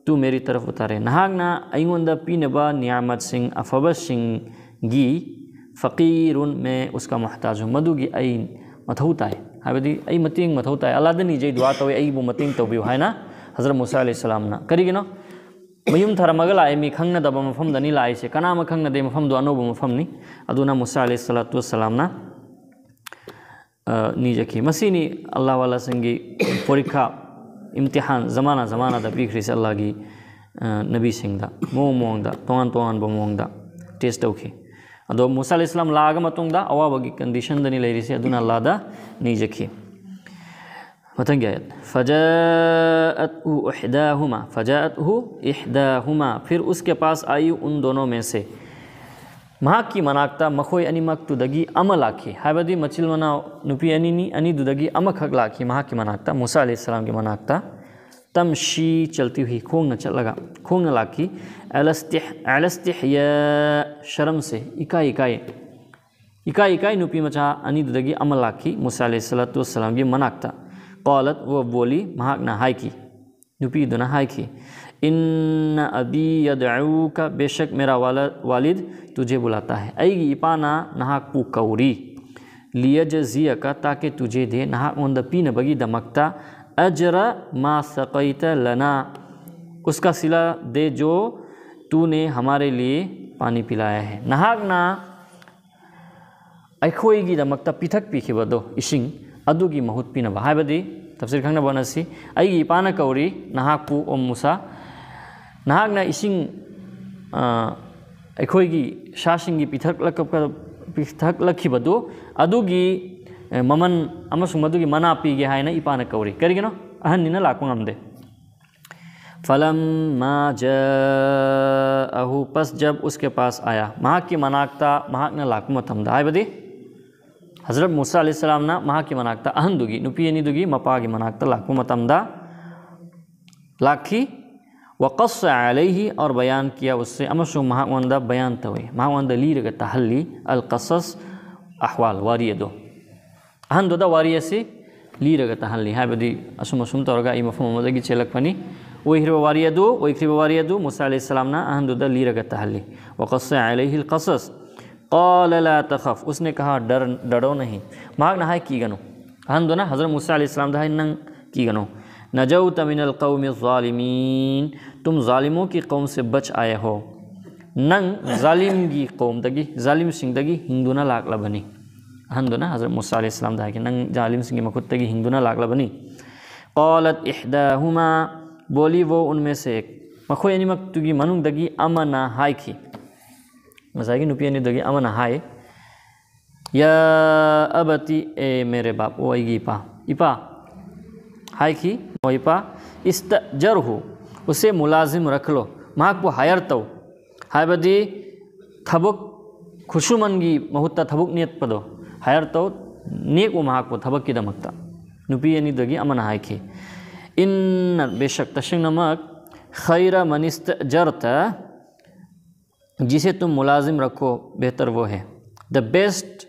ꯇꯨ ꯃꯦꯔꯤ ꯇꯔꯐ ꯎꯇꯥꯔꯦ", ꯅꯍꯥꯛꯅ ꯑꯩꯉꯣꯟꯗ ꯄꯤꯅꯕ ꯅꯤꯌꯥꯃꯠꯁꯤꯡ ꯑꯐꯕꯁꯤꯡꯒꯤ "ꯐꯀꯤꯔꯨꯟ ꯃꯦ ꯎꯁꯀꯥ ꯃꯨꯍꯇꯥꯖ ꯍꯨ", ꯃꯗꯨꯒꯤ ꯑꯩ ꯃꯊꯧ ꯇꯥꯏ, ꯍꯥꯏꯕꯗꯤ ꯑꯩ ꯃꯇꯦꯡ ꯃꯊꯧ ꯇꯥꯏ, ꯑꯜꯂꯥꯗ ꯅꯤꯖꯩ, ꯗꯨꯋꯥ ꯇꯧꯏ, "ꯑꯩꯕꯨ ꯃꯇꯦꯡ ꯇꯧꯕꯤꯌꯨ" ꯍꯥꯏꯅ ꯍꯖꯔꯠ ꯃꯨꯁꯥ ꯑꯂꯩꯍꯤ ꯁꯂꯥꯝꯅ꯫ ꯀꯔꯤꯒꯤꯅꯣ? ꯃꯌꯨꯝ ꯊꯔꯝꯃꯒ ꯂꯥꯛꯑꯦ, ꯃꯤ ꯈꯪꯅꯗꯕ ꯃꯐꯝꯗꯅꯤ ꯂꯥꯛꯏꯁꯦ, ꯀꯅꯥ ꯑꯃ ꯈꯪꯅꯗꯦ, ꯃꯐꯝꯗꯣ ꯑꯅꯧꯕ ꯃꯐꯝꯅꯤ꯫ ꯑꯗꯨꯅ ꯃꯨꯁꯥ ꯑꯂꯩꯍꯤ ꯁꯂꯥꯇꯨ ꯋꯁꯁꯂꯥꯝꯅ ꯑ, ꯅꯤꯖꯈꯤ꯫ ꯃꯁꯤꯅꯤ ꯑꯜꯂꯥꯍ ꯋꯥꯂꯥꯁꯤꯡꯒꯤ ꯄꯣꯔꯤꯈꯥ, ꯏꯝꯇꯤꯍꯥꯟ, ꯖꯃꯥꯅꯥ ꯖꯃꯥꯅꯥꯗ ꯄꯤꯈ꯭ꯔꯤꯁꯦ ꯑꯜꯂꯥꯍꯒꯤ, ꯑ, ꯅꯕꯤꯁꯤꯡꯗ, ꯃꯑꯣꯡ ꯃꯑꯣꯡꯗ, ꯇꯣꯉꯥꯟ ꯇꯣꯉꯥꯟꯕ ꯃꯑꯣꯡꯗ test ꯇꯧꯈꯤ꯫ ꯑꯗꯣ ꯃꯨꯁꯥ ꯑꯂꯩꯍꯤ ꯁꯂꯥꯝ ꯂꯥꯛꯑꯒ ꯃꯇꯨꯡꯗ ꯑꯋꯥꯕꯒꯤ condition ꯗꯅꯤ ꯂꯩꯔꯤꯁꯦ, ꯑꯗꯨꯅ ꯑꯜꯂꯥꯍꯗ ꯅꯤꯖꯈꯤ꯫ ꯃꯊꯪꯒꯤ ꯑꯥꯌꯠ, "ꯐꯖꯥꯑꯠꯍꯨ ꯏꯍꯗꯥꯍꯨꯃꯥ", "ꯐꯖꯥꯑꯠꯍꯨ ꯏꯍꯗꯥꯍꯨꯃꯥ", "ꯐꯤꯔ ꯎꯁꯀꯦ ꯄꯥꯁ ꯑꯥꯌꯤ ꯎꯟ ꯗꯣꯅꯣ ꯃꯦ ꯁꯦ", ꯃꯍꯥꯛꯀꯤ ꯃꯅꯥꯛꯇ ꯃꯈꯣꯏ ꯑꯅꯤꯃꯛꯇꯨꯗꯒꯤ ꯑꯃ ꯂꯥꯛꯈꯤ, ꯍꯥꯏꯕꯗꯤ ꯃꯆꯤꯜ ꯃꯅꯥꯎ ꯅꯨꯄꯤ ꯑꯅꯤꯅꯤ, ꯑꯅꯤꯗꯨꯗꯒꯤ ꯑꯃꯈꯛ ꯂꯥꯛꯈꯤ ꯃꯍꯥꯛꯀꯤ ꯃꯅꯥꯛꯇ, ꯃꯨꯁꯥ ꯑꯂꯩꯍꯤ ꯁꯂꯥꯝꯒꯤ ꯃꯅꯥꯛꯇ꯫ "ꯇꯝꯁꯤ ꯆꯜꯇꯤ ꯍꯨꯏ", ꯈꯣꯡꯅ ꯆꯠꯂꯒ, ꯈꯣꯡꯅ ꯂꯥꯛꯈꯤ꯫ "ꯑꯂꯁꯇꯤꯍ-, ꯑꯂꯁꯇꯤꯍꯌꯥ", ꯁꯔꯝꯁꯦ, ꯏꯀꯥꯏ ꯏꯀꯥꯏ, ꯏꯀꯥꯏ ꯏꯀꯥꯏ ꯅꯨꯄꯤ ꯃꯆꯥ ꯑꯅꯤꯗꯨꯗꯒꯤ ꯑꯃ ꯂꯥꯛꯈꯤ ꯃꯨꯁꯥ ꯑꯂꯩꯍꯤ ꯁꯂꯥꯇꯨ ꯋꯁꯁꯂꯥꯝꯒꯤ ꯃꯅꯥꯛꯇ꯫ "ꯀꯥꯂꯠ", ꯋꯥ ꯕꯣꯂꯤ, ꯃꯍꯥꯛꯅ ꯍꯥꯏꯈꯤ, ꯅꯨꯄꯤꯗꯨꯅ ꯍꯥꯏꯈꯤ, "ꯏꯟꯅ ꯑꯕꯤ ꯌꯗꯎꯀ", "ꯕꯦꯁꯛ ꯃꯦꯔꯥ ꯋꯥꯂ-, ꯋꯥꯂꯤꯗ ꯇꯨꯖꯦ ꯕꯨꯂꯥꯇꯥ ꯍꯦ", "ꯑꯩꯒꯤ ꯏꯄꯥꯅ ꯅꯍꯥꯛꯄꯨ ꯀꯧꯔꯤ"꯫ لِيَجْزِيَكَ, ताकि तुझे दे, ꯅꯍꯥꯛꯉꯣꯟꯗ ꯄꯤꯅꯕꯒꯤꯗꯃꯛꯇ, أَجْرَ مَا سَقَيْتَ لَنَا, उसका सिला दे जो तूने हमारे लिए पानी पिलाया है. ꯅꯍꯥꯛꯅ ꯑꯩꯈꯣꯏꯒꯤꯗꯃꯛꯇ ꯄꯤꯊꯛꯄꯤꯈꯤꯕꯗꯣ, ꯏꯁꯤꯡ ꯑꯗꯨꯒꯤ ꯃꯍꯨꯠ ꯄꯤꯅꯕ, ꯍꯥꯏꯕꯗꯤ, ꯇꯐꯁꯤꯔ ꯈꯪꯅꯕ ꯍꯣꯠꯅꯁꯤ, ꯑꯩꯒꯤ ꯏꯄꯥꯅ ꯀꯧꯔꯤ ꯅꯍꯥꯛꯄꯨ, ꯑꯣ ꯃꯨꯁꯥ, ꯅꯍꯥꯛꯅ ꯏꯁꯤꯡ, ꯑ, ꯑꯩꯈꯣꯏꯒꯤ ꯁꯥꯁꯤꯡꯒꯤ ꯄꯤꯊꯛꯂꯛ-, ꯄꯤꯊꯛꯂꯛꯈꯤꯕꯗꯨ ꯑꯗꯨꯒꯤ, ꯑ, ꯃꯃꯜ ꯑꯃꯁꯨꯡ ꯃꯗꯨꯒꯤ ꯃꯅꯥ ꯄꯤꯒꯦ ꯍꯥꯏꯅ ꯏꯄꯥꯅ ꯀꯧꯔꯤ꯫ ꯀꯔꯤꯒꯤꯅꯣ? ꯑꯍꯟꯅꯤꯅ ꯂꯥꯛꯄ ꯉꯝꯗꯦ꯫ فَلَمَّا جَاءَهُ, पस जब उसके पास आया, ꯃꯍꯥꯛꯀꯤ ꯃꯅꯥꯛꯇ ꯃꯍꯥꯛꯅ ꯂꯥꯛꯄ ꯃꯇꯝꯗ, ꯍꯥꯏꯕꯗꯤ ꯍꯖꯔꯠ ꯃꯨꯁꯥ ꯑꯂꯩꯍꯤꯁꯁꯂꯥꯝꯅ ꯃꯍꯥꯛꯀꯤ ꯃꯅꯥꯛꯇ, ꯑꯍꯟꯗꯨꯒꯤ, ꯅꯨꯄꯤ ꯑꯅꯤꯗꯨꯒꯤ ꯃꯄꯥꯒꯤ ꯃꯅꯥꯛꯇ ꯂꯥꯛꯄ ꯃꯇꯝꯗ, ꯂꯥꯛꯈꯤ꯫ وَقَصَّ عَلَيْهِ, और बयान किया उससे, ꯑꯃꯁꯨꯡ ꯃꯍꯥꯛꯉꯣꯟꯗ ꯕꯌꯥꯟ ꯇꯧꯏ, ꯃꯍꯥꯛꯉꯣꯟꯗ ꯂꯤꯔꯒ ꯇꯥꯍꯜꯂꯤ, الْقَصَصَ, ꯑꯍ꯭ꯋꯥꯜ, ꯋꯥꯔꯤ ꯑꯗꯨ꯫ ꯑꯍꯟꯗꯨꯗ ꯋꯥꯔꯤ ꯑꯁꯤ ꯂꯤꯔꯒ ꯇꯥꯍꯜꯂꯤ, ꯍꯥꯏꯕꯗꯤ ꯑꯁꯨꯝ ꯑꯁꯨꯝ ꯇꯧꯔꯒ ꯑꯩ ꯃꯐꯝ ꯑꯃꯗꯒꯤ ꯆꯦꯜꯂꯛꯄꯅꯤ, ꯑꯣꯏꯈ꯭ꯔꯤꯕ ꯋꯥꯔꯤ ꯑꯗꯨ, ꯑꯣꯏꯈ꯭ꯔꯤꯕ ꯋꯥꯔꯤ ꯑꯗꯨ ꯃꯨꯁꯥ ꯑꯂꯩꯍꯤꯁꯁꯂꯥꯝꯅ ꯑꯍꯟꯗꯨꯗ ꯂꯤꯔꯒ ꯇꯥꯍꯜꯂꯤ꯫ وَقَصَّ عَلَيْهِ الْقَصَصَ. قَالَ لَا تَخَفْ, उसने कहा, डर, डरो नहीं. ꯃꯍꯥꯛꯅ ꯍꯥꯏ, ꯀꯤꯒꯅꯨ꯫ ꯑꯍꯟꯗꯨꯅ ꯍꯖꯔꯠ ꯃꯨꯁꯥ ꯑꯂꯩꯍꯤꯁꯁꯂꯥꯝꯗ ꯍꯥꯏ, ꯅꯪ ꯀꯤꯒꯅꯨ꯫ نَجَوْتَ مِنَ الْقَوْمِ الظَّالِمِينَ, तुम जालिमों की कौम से बच आए हो. ꯅꯪ ꯖꯥꯂꯤꯝꯒꯤ ꯀꯧꯝꯗꯒꯤ, ꯖꯥꯂꯤꯝꯁꯤꯡꯗꯒꯤ ꯍꯤꯡꯗꯨꯅ ꯂꯥꯛꯂꯕꯅꯤ꯫ ꯑꯍꯟꯗꯨꯅ ꯍꯖꯔꯠ ꯃꯨꯁꯥ ꯑꯂꯩꯍꯤꯁꯁꯂꯥꯝꯗ ꯍꯥꯏꯈꯤ, ꯅꯪ ꯖꯥꯂꯤꯝꯁꯤꯡꯒꯤ ꯃꯈꯨꯠꯇꯒꯤ ꯍꯤꯡꯗꯨꯅ ꯂꯥꯛꯂꯕꯅꯤ꯫ قَالَتْ إِحْدَاهُمَا, बोली वो उनमें से एक, ꯃꯈꯣꯏ ꯑꯅꯤꯃꯛꯇꯨꯒꯤ ꯃꯅꯨꯡꯗꯒꯤ ꯑꯃꯅ ꯍꯥꯏꯈꯤ, ꯉꯁꯥꯏꯒꯤ ꯅꯨꯄꯤ ꯑꯅꯤꯗꯨꯒꯤ ꯑꯃꯅ ꯍꯥꯏ, يَا أَبَتِ, ꯑꯦ ꯃꯦꯔꯦ ꯕꯥꯞ, ꯑꯣ ꯑꯩꯒꯤ ꯏꯄꯥ, ꯏꯄꯥ, ꯍꯥꯏꯈꯤ, ꯑꯣ ꯏꯄꯥ, اسْتَأْجِرْهُ, उसे मुलाज़िम रख लो, ꯃꯍꯥꯛꯄꯨ ꯍꯥꯌꯔ ꯇꯧ, ꯍꯥꯏꯕꯗꯤ ꯊꯕꯛ ꯈꯨꯠꯁꯨꯃꯟꯒꯤ ꯃꯍꯨꯠꯇ ꯊꯕꯛ ꯅꯦꯛꯄꯗꯣ, ꯍꯥꯌꯔ ꯇꯧ, ꯅꯦꯛꯎ ꯃꯍꯥꯛꯄꯨ ꯊꯕꯛꯀꯤꯗꯃꯛꯇ꯫ ꯅꯨꯄꯤ ꯑꯅꯤꯗꯒꯤ ꯑꯃꯅ ꯍꯥꯏꯈꯤ, إِنَّ, ꯕꯦꯁꯛ, ꯇꯁꯦꯡꯅꯃꯛ, خَيْرَ مَنِ اسْتَأْجَرْتَ, जिसे तुम मुलाज़िम रखो, बेहतर वो है। The best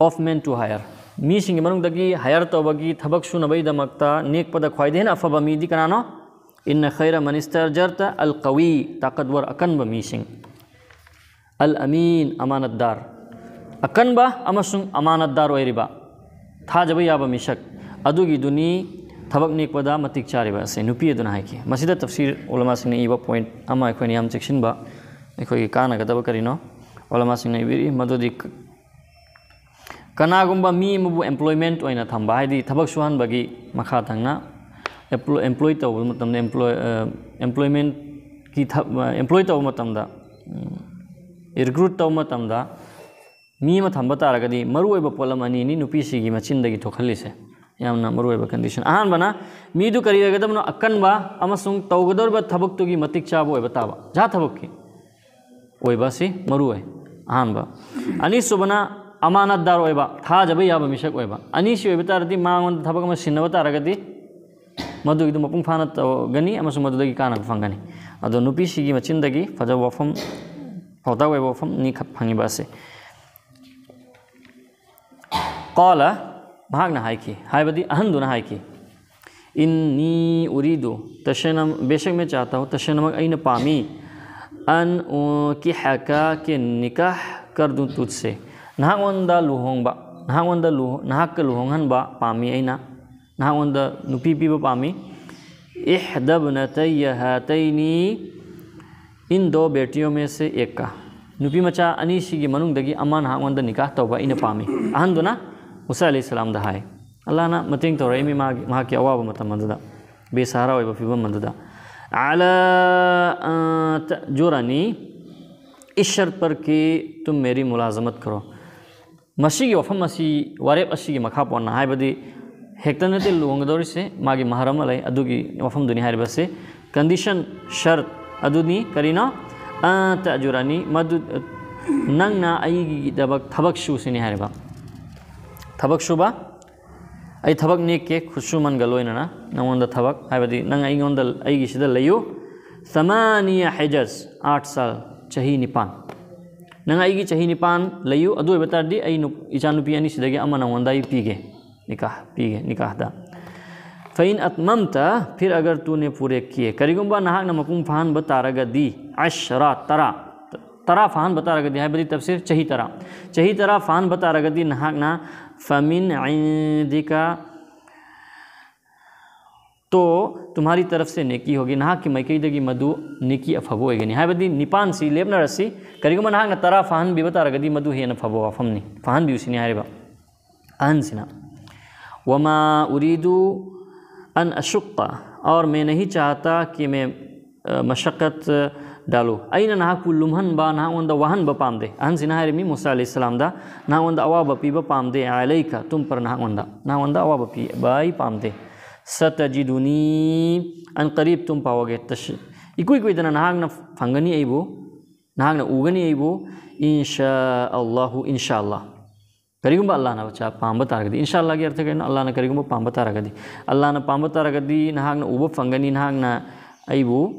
of men to hire, ꯃꯤꯁꯤꯡꯒꯤ ꯃꯅꯨꯡꯗꯒꯤ ꯍꯥꯌꯔ ꯇꯧꯕꯒꯤ, ꯊꯕꯛ ꯁꯨꯅꯕꯒꯤꯗꯃꯛꯇ ꯅꯦꯛꯄꯗ ꯈ꯭ꯋꯥꯏꯗꯒꯤ ꯍꯦꯟꯅ ꯑꯐꯕ ꯃꯤꯗꯤ ꯀꯅꯥꯅꯣ? إِنَّ خَيْرَ مَنِ اسْتَأْجَرْتَ الْقَوِيُّ, ꯇꯥꯀꯠꯋꯔ, ꯑꯀꯟꯕ ꯃꯤꯁꯤꯡ꯫ ꯑꯜ ꯑꯃꯤꯟ, ꯑꯃꯥꯅꯠꯗꯥꯔ, ꯑꯀꯟꯕ ꯑꯃꯁꯨꯡ ꯑꯃꯥꯅꯠꯗꯥꯔ ꯑꯣꯏꯔꯤꯕ, ꯊꯥꯖꯕ ꯌꯥꯕ ꯃꯤꯁꯛ ꯑꯗꯨꯒꯤꯗꯨꯅꯤ ꯊꯕꯛ ꯅꯦꯛꯄꯗ ꯃꯇꯤꯛ ꯆꯥꯔꯤꯕ ꯑꯁꯦ, ꯅꯨꯄꯤ ꯑꯗꯨꯅ ꯍꯥꯏꯈꯤ꯫ ꯃꯁꯤꯗ ꯇꯐꯁꯤꯔ ꯎꯂꯃꯥꯁꯤꯡꯅ ꯏꯕ ꯄꯣꯏꯟꯠ ꯑꯃ ꯑꯩꯈꯣꯏꯅ ꯌꯥꯝ ꯆꯦꯛꯁꯤꯟꯕ, ꯑꯩꯈꯣꯏꯒꯤ ꯀꯥꯟꯅꯒꯗꯕ ꯀꯔꯤꯅꯣ? ꯎꯂꯃꯥꯁꯤꯡꯅ ꯏꯕꯤꯔꯤ ꯃꯗꯨꯗꯤ ꯀ-, ꯀꯅꯥꯒꯨꯝꯕ ꯃꯤ ꯑꯃꯕꯨ ꯑꯦꯝꯄ꯭ꯂꯣꯏꯃꯦꯟꯠ ꯑꯣꯏꯅ ꯊꯝꯕ, ꯍꯥꯏꯗꯤ ꯊꯕꯛ ꯁꯨꯍꯟꯕꯒꯤ ꯃꯈꯥ ꯊꯪꯅ ꯑꯦꯝꯄ꯭ꯂꯣꯏ, ꯑꯦꯝꯄ꯭ꯂꯣꯏ ꯇꯧꯕ ꯃꯇꯝꯗ, ꯑꯦꯝꯄ꯭ꯂꯣꯏ-, ꯑ, ꯑꯦꯝꯄ꯭ꯂꯣꯏꯃꯦꯟꯠꯀꯤ ꯊ-, ꯑ, ꯑꯦꯝꯄ꯭ꯂꯣꯏ ꯇꯧꯕ ꯃꯇꯝꯗ, ꯎꯝ, ꯔꯤꯀ꯭ꯔꯨꯠ ꯇꯧꯕ ꯃꯇꯝꯗ ꯃꯤ ꯑꯃ ꯊꯝꯕ ꯇꯥꯔꯒꯗꯤ ꯃꯔꯨꯑꯣꯏꯕ ꯄꯣꯠꯂꯝ ꯑꯅꯤꯅꯤ ꯅꯨꯄꯤꯁꯤꯒꯤ ꯃꯆꯤꯟꯗꯒꯤ ꯊꯣꯛꯍꯜꯂꯤꯁꯦ꯫ ꯌꯥꯝꯅ ꯃꯔꯨꯑꯣꯏꯕ ꯀꯟꯗꯤꯁꯟ꯫ ꯑꯍꯥꯟꯕꯅ ꯃꯤꯗꯨ ꯀꯔꯤ ꯑꯣꯏꯒꯗꯕꯅꯣ? ꯑꯀꯟꯕ ꯑꯃꯁꯨꯡ ꯇꯧꯒꯗꯧꯔꯤꯕ ꯊꯕꯛꯇꯨꯒꯤ ꯃꯇꯤꯛ ꯆꯥꯕ ꯑꯣꯏꯕ ꯇꯥꯕ꯫ ꯖꯍꯥ ꯊꯕꯛꯀꯤ ꯑꯣꯏꯕ ꯑꯁꯤ ꯃꯔꯨ ꯑꯣꯏ꯫ ꯑꯍꯥꯟꯕ꯫ ꯑꯅꯤꯁꯨꯕꯅ ꯑꯃꯥꯅꯠꯗꯥꯔ ꯑꯣꯏꯕ, ꯊꯥꯖꯕ ꯌꯥꯕ ꯃꯤꯁꯛ ꯑꯣꯏꯕ꯫ ꯑꯅꯤꯁꯤ ꯑꯣꯏꯕ ꯇꯥꯔꯗꯤ ꯃꯉꯣꯟꯗ ꯊꯕꯛ ꯑꯃ ꯁꯤꯟꯅꯕ ꯇꯥꯔꯒꯗꯤ ꯃꯗꯨꯒꯤꯗꯨ ꯃꯄꯨꯡ ꯐꯥꯅ ꯇꯧꯒꯅꯤ ꯑꯃꯁꯨꯡ ꯃꯗꯨꯗꯒꯤ ꯀꯥꯟꯅꯕ ꯐꯪꯒꯅꯤ꯫ ꯑꯗꯣ ꯅꯨꯄꯤꯁꯤꯒꯤ ꯃꯆꯤꯟꯗꯒꯤ ꯐꯖꯕ ꯋꯥꯐꯝ, ꯄꯥꯎꯇꯥꯛ ꯑꯣꯏꯕ ꯋꯥꯐꯝ ꯑꯅꯤꯈꯛ ꯐꯪꯉꯤꯕ ꯑꯁꯤ꯫ ꯀꯥꯂ, ꯃꯍꯥꯛꯅ ꯍꯥꯏꯈꯤ, ꯍꯥꯏꯕꯗꯤ ꯑꯍꯟꯗꯨꯅ ꯍꯥꯏꯈꯤ, ꯏꯟꯅꯤ ꯎꯔꯤꯗꯨ, ꯇꯁꯦꯡꯅ, ꯕꯦꯁꯛ ꯃꯦ ꯆꯥꯍꯇꯥ ꯍꯨ, ꯇꯁꯦꯡꯅꯃꯛ ꯑꯩꯅ ꯄꯥꯝꯃꯤ, ꯑꯟ ꯎꯟꯀꯤꯍꯀ ꯀꯦ ꯅꯤꯀꯥꯍ ꯀꯔ ꯗꯨ ꯇꯨꯖꯁꯦ, ꯅꯍꯥꯛꯉꯣꯟꯗ ꯂꯨꯍꯣꯡꯕ, ꯅꯍꯥꯛꯉꯣꯟꯗ ꯂꯨꯍꯣ-, ꯅꯍꯥꯛꯀ ꯂꯨꯍꯣꯡꯍꯟꯕ ꯄꯥꯝꯃꯤ ꯑꯩꯅ, ꯅꯍꯥꯛꯉꯣꯟꯗ ꯅꯨꯄꯤ ꯄꯤꯕ ꯄꯥꯝꯃꯤ꯫ ꯏꯍꯗꯕꯅꯇꯩꯌ ꯍꯥꯇꯩꯅꯤ, ꯏꯟ ꯗꯣ ꯕꯦꯇꯤꯌꯣ ꯃꯦ ꯁꯦ ꯑꯦꯛ ꯀꯥ, ꯅꯨꯄꯤ ꯃꯆꯥ ꯑꯅꯤꯁꯤꯒꯤ ꯃꯅꯨꯡꯗꯒꯤ ꯑꯃ ꯅꯍꯥꯛꯉꯣꯟꯗ ꯅꯤꯀꯥꯍ ꯇꯧꯕ ꯑꯩꯅ ꯄꯥꯝꯃꯤ꯫ ꯑꯍꯟꯗꯨꯅ ꯃꯨꯁꯥ ꯑꯂꯩꯍꯤ ꯁꯂꯥꯝꯗ ꯍꯥꯏ꯫ ꯑꯜꯂꯥꯍꯅ ꯃꯇꯦꯡ ꯇꯧꯔꯛꯏꯃꯤ ꯃꯥꯒꯤ, ꯃꯍꯥꯛꯀꯤ ꯑꯋꯥꯕ ꯃꯇꯝ ꯑꯗꯨꯗ, ꯕꯦꯁꯍꯥꯔꯥ ꯑꯣꯏꯕ ꯐꯤꯕꯝ ꯑꯗꯨꯗ꯫ ꯑꯂꯥ, ꯑ, ꯇ-, ꯖꯨꯔꯥꯅꯤ, ꯏꯁ ꯁꯔꯠ ꯄꯔ ꯀꯤ ꯇꯨꯝ ꯃꯦꯔꯤ ꯃꯨꯂꯥꯖꯃꯠ ꯀꯔꯣ꯫ ꯃꯁꯤꯒꯤ ꯋꯥꯐꯝ ꯑꯁꯤ, ꯋꯥꯔꯦꯞ ꯑꯁꯤꯒꯤ ꯃꯈꯥ ꯄꯣꯟꯅ, ꯍꯥꯏꯕꯗꯤ ꯍꯦꯛꯇ ꯅꯠꯇꯦ ꯂꯨꯍꯣꯡꯒꯗꯧꯔꯤꯁꯦ, ꯃꯥꯒꯤ ꯃꯍꯔ ꯑꯃ ꯂꯩ, ꯑꯗꯨꯒꯤ ꯋꯥꯐꯝꯗꯨꯅꯤ ꯍꯥꯏꯔꯤꯕꯁꯦ꯫ ꯀꯟꯗꯤꯁꯟ, ꯁꯔꯠ ꯑꯗꯨꯅꯤ ꯀꯔꯤꯅꯣ? ꯑ, ꯇ ꯑꯖꯨꯔꯥꯅꯤ, ꯃꯗꯨ, ꯅꯪꯅ ꯑꯩꯒꯤꯗꯃꯛ ꯊꯕꯛ ꯁꯨꯁꯤꯅꯤ ꯍꯥꯏꯔꯤꯕ꯫ ꯊꯕꯛ ꯁꯨꯕ, ꯑꯩ ꯊꯕꯛ ꯅꯦꯛꯀꯦ, ꯈꯨꯠꯁꯨꯃꯟꯒ ꯂꯣꯏꯅꯅ ꯅꯪꯉꯣꯟꯗ ꯊꯕꯛ, ꯍꯥꯏꯕꯗꯤ ꯅꯪ ꯑꯩꯉꯣꯟꯗ, ꯑꯩꯒꯤꯁꯤꯗ ꯂꯩꯌꯨ꯫ ꯁꯃꯥꯅꯤꯌ ꯍꯦꯖꯁ, ꯑꯥꯠ ꯁꯥꯜ, ꯆꯍꯤ ꯅꯤꯄꯥꯟ꯫ ꯅꯪ ꯑꯩꯒꯤ ꯆꯍꯤ ꯅꯤꯄꯥꯟ ꯂꯩꯌꯨ, ꯑꯗꯨ ꯑꯣꯏꯕ ꯇꯥꯔꯗꯤ ꯑꯩ ꯅꯨ-, ꯏꯆꯥꯅꯨꯄꯤ ꯑꯅꯤꯁꯤꯗꯒꯤ ꯑꯃ ꯅꯪꯉꯣꯟꯗ ꯑꯩ ꯄꯤꯒꯦ, ꯅꯤꯀꯥꯍ ꯄꯤꯒꯦ, ꯅꯤꯀꯥꯍꯗ꯫ ꯐꯩꯟ ꯑꯠꯃꯝꯇ, ꯐꯤꯔ ꯑꯒꯔ ꯇꯨꯅꯦ ꯄꯨꯔꯦ ꯀꯤꯌꯦ, ꯀꯔꯤꯒꯨꯝꯕ ꯅꯍꯥꯛꯅ ꯃꯄꯨꯡ ꯐꯥꯍꯟꯕ ꯇꯥꯔꯒꯗꯤ, ꯑꯁꯔꯥ, ꯇꯔꯥ, ꯇꯔꯥ ꯐꯥꯍꯟꯕ ꯇꯥꯔꯒꯗꯤ, ꯍꯥꯏꯕꯗꯤ ꯇꯐꯁꯤꯔ ꯆꯍꯤ ꯇꯔꯥ, ꯆꯍꯤ ꯇꯔꯥ ꯐꯥꯍꯟꯕ ꯇꯥꯔꯒꯗꯤ ꯅꯍꯥꯛꯅ ꯐꯃꯤꯟ ꯏꯟꯗꯤꯀ, ꯇꯣ ꯇꯨꯝꯍꯥꯔꯤ ꯇꯔꯐ ꯁꯦ ꯅꯦꯀꯤ ꯍꯣꯒꯤ, ꯅꯍꯥꯛꯀꯤ ꯃꯥꯏꯀꯩꯗꯒꯤ ꯃꯗꯨ ꯅꯦꯀꯤ ꯑꯐꯕ ꯑꯣꯏꯒꯅꯤ꯫ ꯍꯥꯏꯕꯗꯤ ꯅꯤꯄꯥꯟꯁꯤ ꯂꯦꯞꯅꯔꯁꯤ, ꯀꯔꯤꯒꯨꯝꯕ ꯅꯍꯥꯛꯅ ꯇꯔꯥ ꯐꯥꯍꯟꯕꯤꯕ ꯇꯥꯔꯒꯗꯤ ꯃꯗꯨ ꯍꯦꯟꯅ ꯐꯕ ꯋꯥꯐꯝꯅꯤ, ꯐꯥꯍꯟꯕꯤꯌꯨ ꯁꯤꯅꯤ ꯍꯥꯏꯔꯤꯕ ꯑꯍꯟꯁꯤꯅ꯫ ꯋꯃꯥ ꯎꯔꯤꯗꯨ ꯑꯟ ꯑꯁꯨꯛꯀ, ꯑꯣꯔ ꯃꯦ ꯅꯍꯤ ꯆꯥꯍꯇꯥ ꯀꯤ ꯃꯦ ꯃꯁꯛꯀꯠ ꯗꯥꯂꯨ꯫ ꯑꯩꯅ ꯅꯍꯥꯛꯄꯨ ꯂꯨꯝꯍꯟꯕ, ꯅꯍꯥꯛꯉꯣꯟꯗ ꯋꯥꯍꯟꯕ ꯄꯥꯝꯗꯦ꯫ ꯑꯍꯟꯁꯤꯅ ꯍꯥꯏꯔꯤꯃꯤ ꯃꯨꯁꯥ ꯑꯂꯩꯍꯤ ꯁꯂꯥꯝꯗ, ꯅꯍꯥꯛꯉꯣꯟꯗ ꯑꯋꯥꯕ ꯄꯤꯕ ꯄꯥꯝꯗꯦ, ꯑꯂꯩꯀ, ꯇꯨꯝ ꯄꯔ, ꯅꯍꯥꯛꯉꯣꯟꯗ, ꯅꯍꯥꯛꯉꯣꯟꯗ ꯑꯋꯥꯕ ꯄꯤꯕ ꯑꯩ ꯄꯥꯝꯗꯦ꯫ ꯁꯇꯖꯤꯗꯨꯅꯤ, ꯑꯟ ꯀꯔꯤꯕ, ꯇꯨꯝ ꯄꯥꯋꯥꯒꯦ, ꯇꯁ-, ꯏꯀꯨꯏ ꯀꯨꯏꯗꯅ ꯅꯍꯥꯛꯅ ꯐꯪꯒꯅꯤ ꯑꯩꯕꯨ, ꯅꯍꯥꯛꯅ ꯎꯒꯅꯤ ꯑꯩꯕꯨ, ꯏꯟꯁꯥ ꯑꯜꯂꯥꯍꯨ, ꯏꯟꯁꯥ ꯑꯜꯂꯥꯍ꯫ ꯀꯔꯤꯒꯨꯝꯕ ꯑꯜꯂꯥꯍꯅ ꯆꯥ-, ꯄꯥꯝꯕ ꯇꯥꯔꯒꯗꯤ, ꯏꯟꯁꯥ ꯑꯜꯂꯥꯍꯒꯤ ꯑꯔꯊ ꯀꯩꯅꯣ? ꯑꯜꯂꯥꯍꯅ ꯀꯔꯤꯒꯨꯝꯕ ꯄꯥꯝꯕ ꯇꯥꯔꯒꯗꯤ, ꯑꯜꯂꯥꯍꯅ ꯄꯥꯝꯕ ꯇꯥꯔꯒꯗꯤ ꯅꯍꯥꯛꯅ ꯎꯕ ꯐꯪꯒꯅꯤ, ꯅꯍꯥꯛꯅ ꯑꯩꯕꯨ,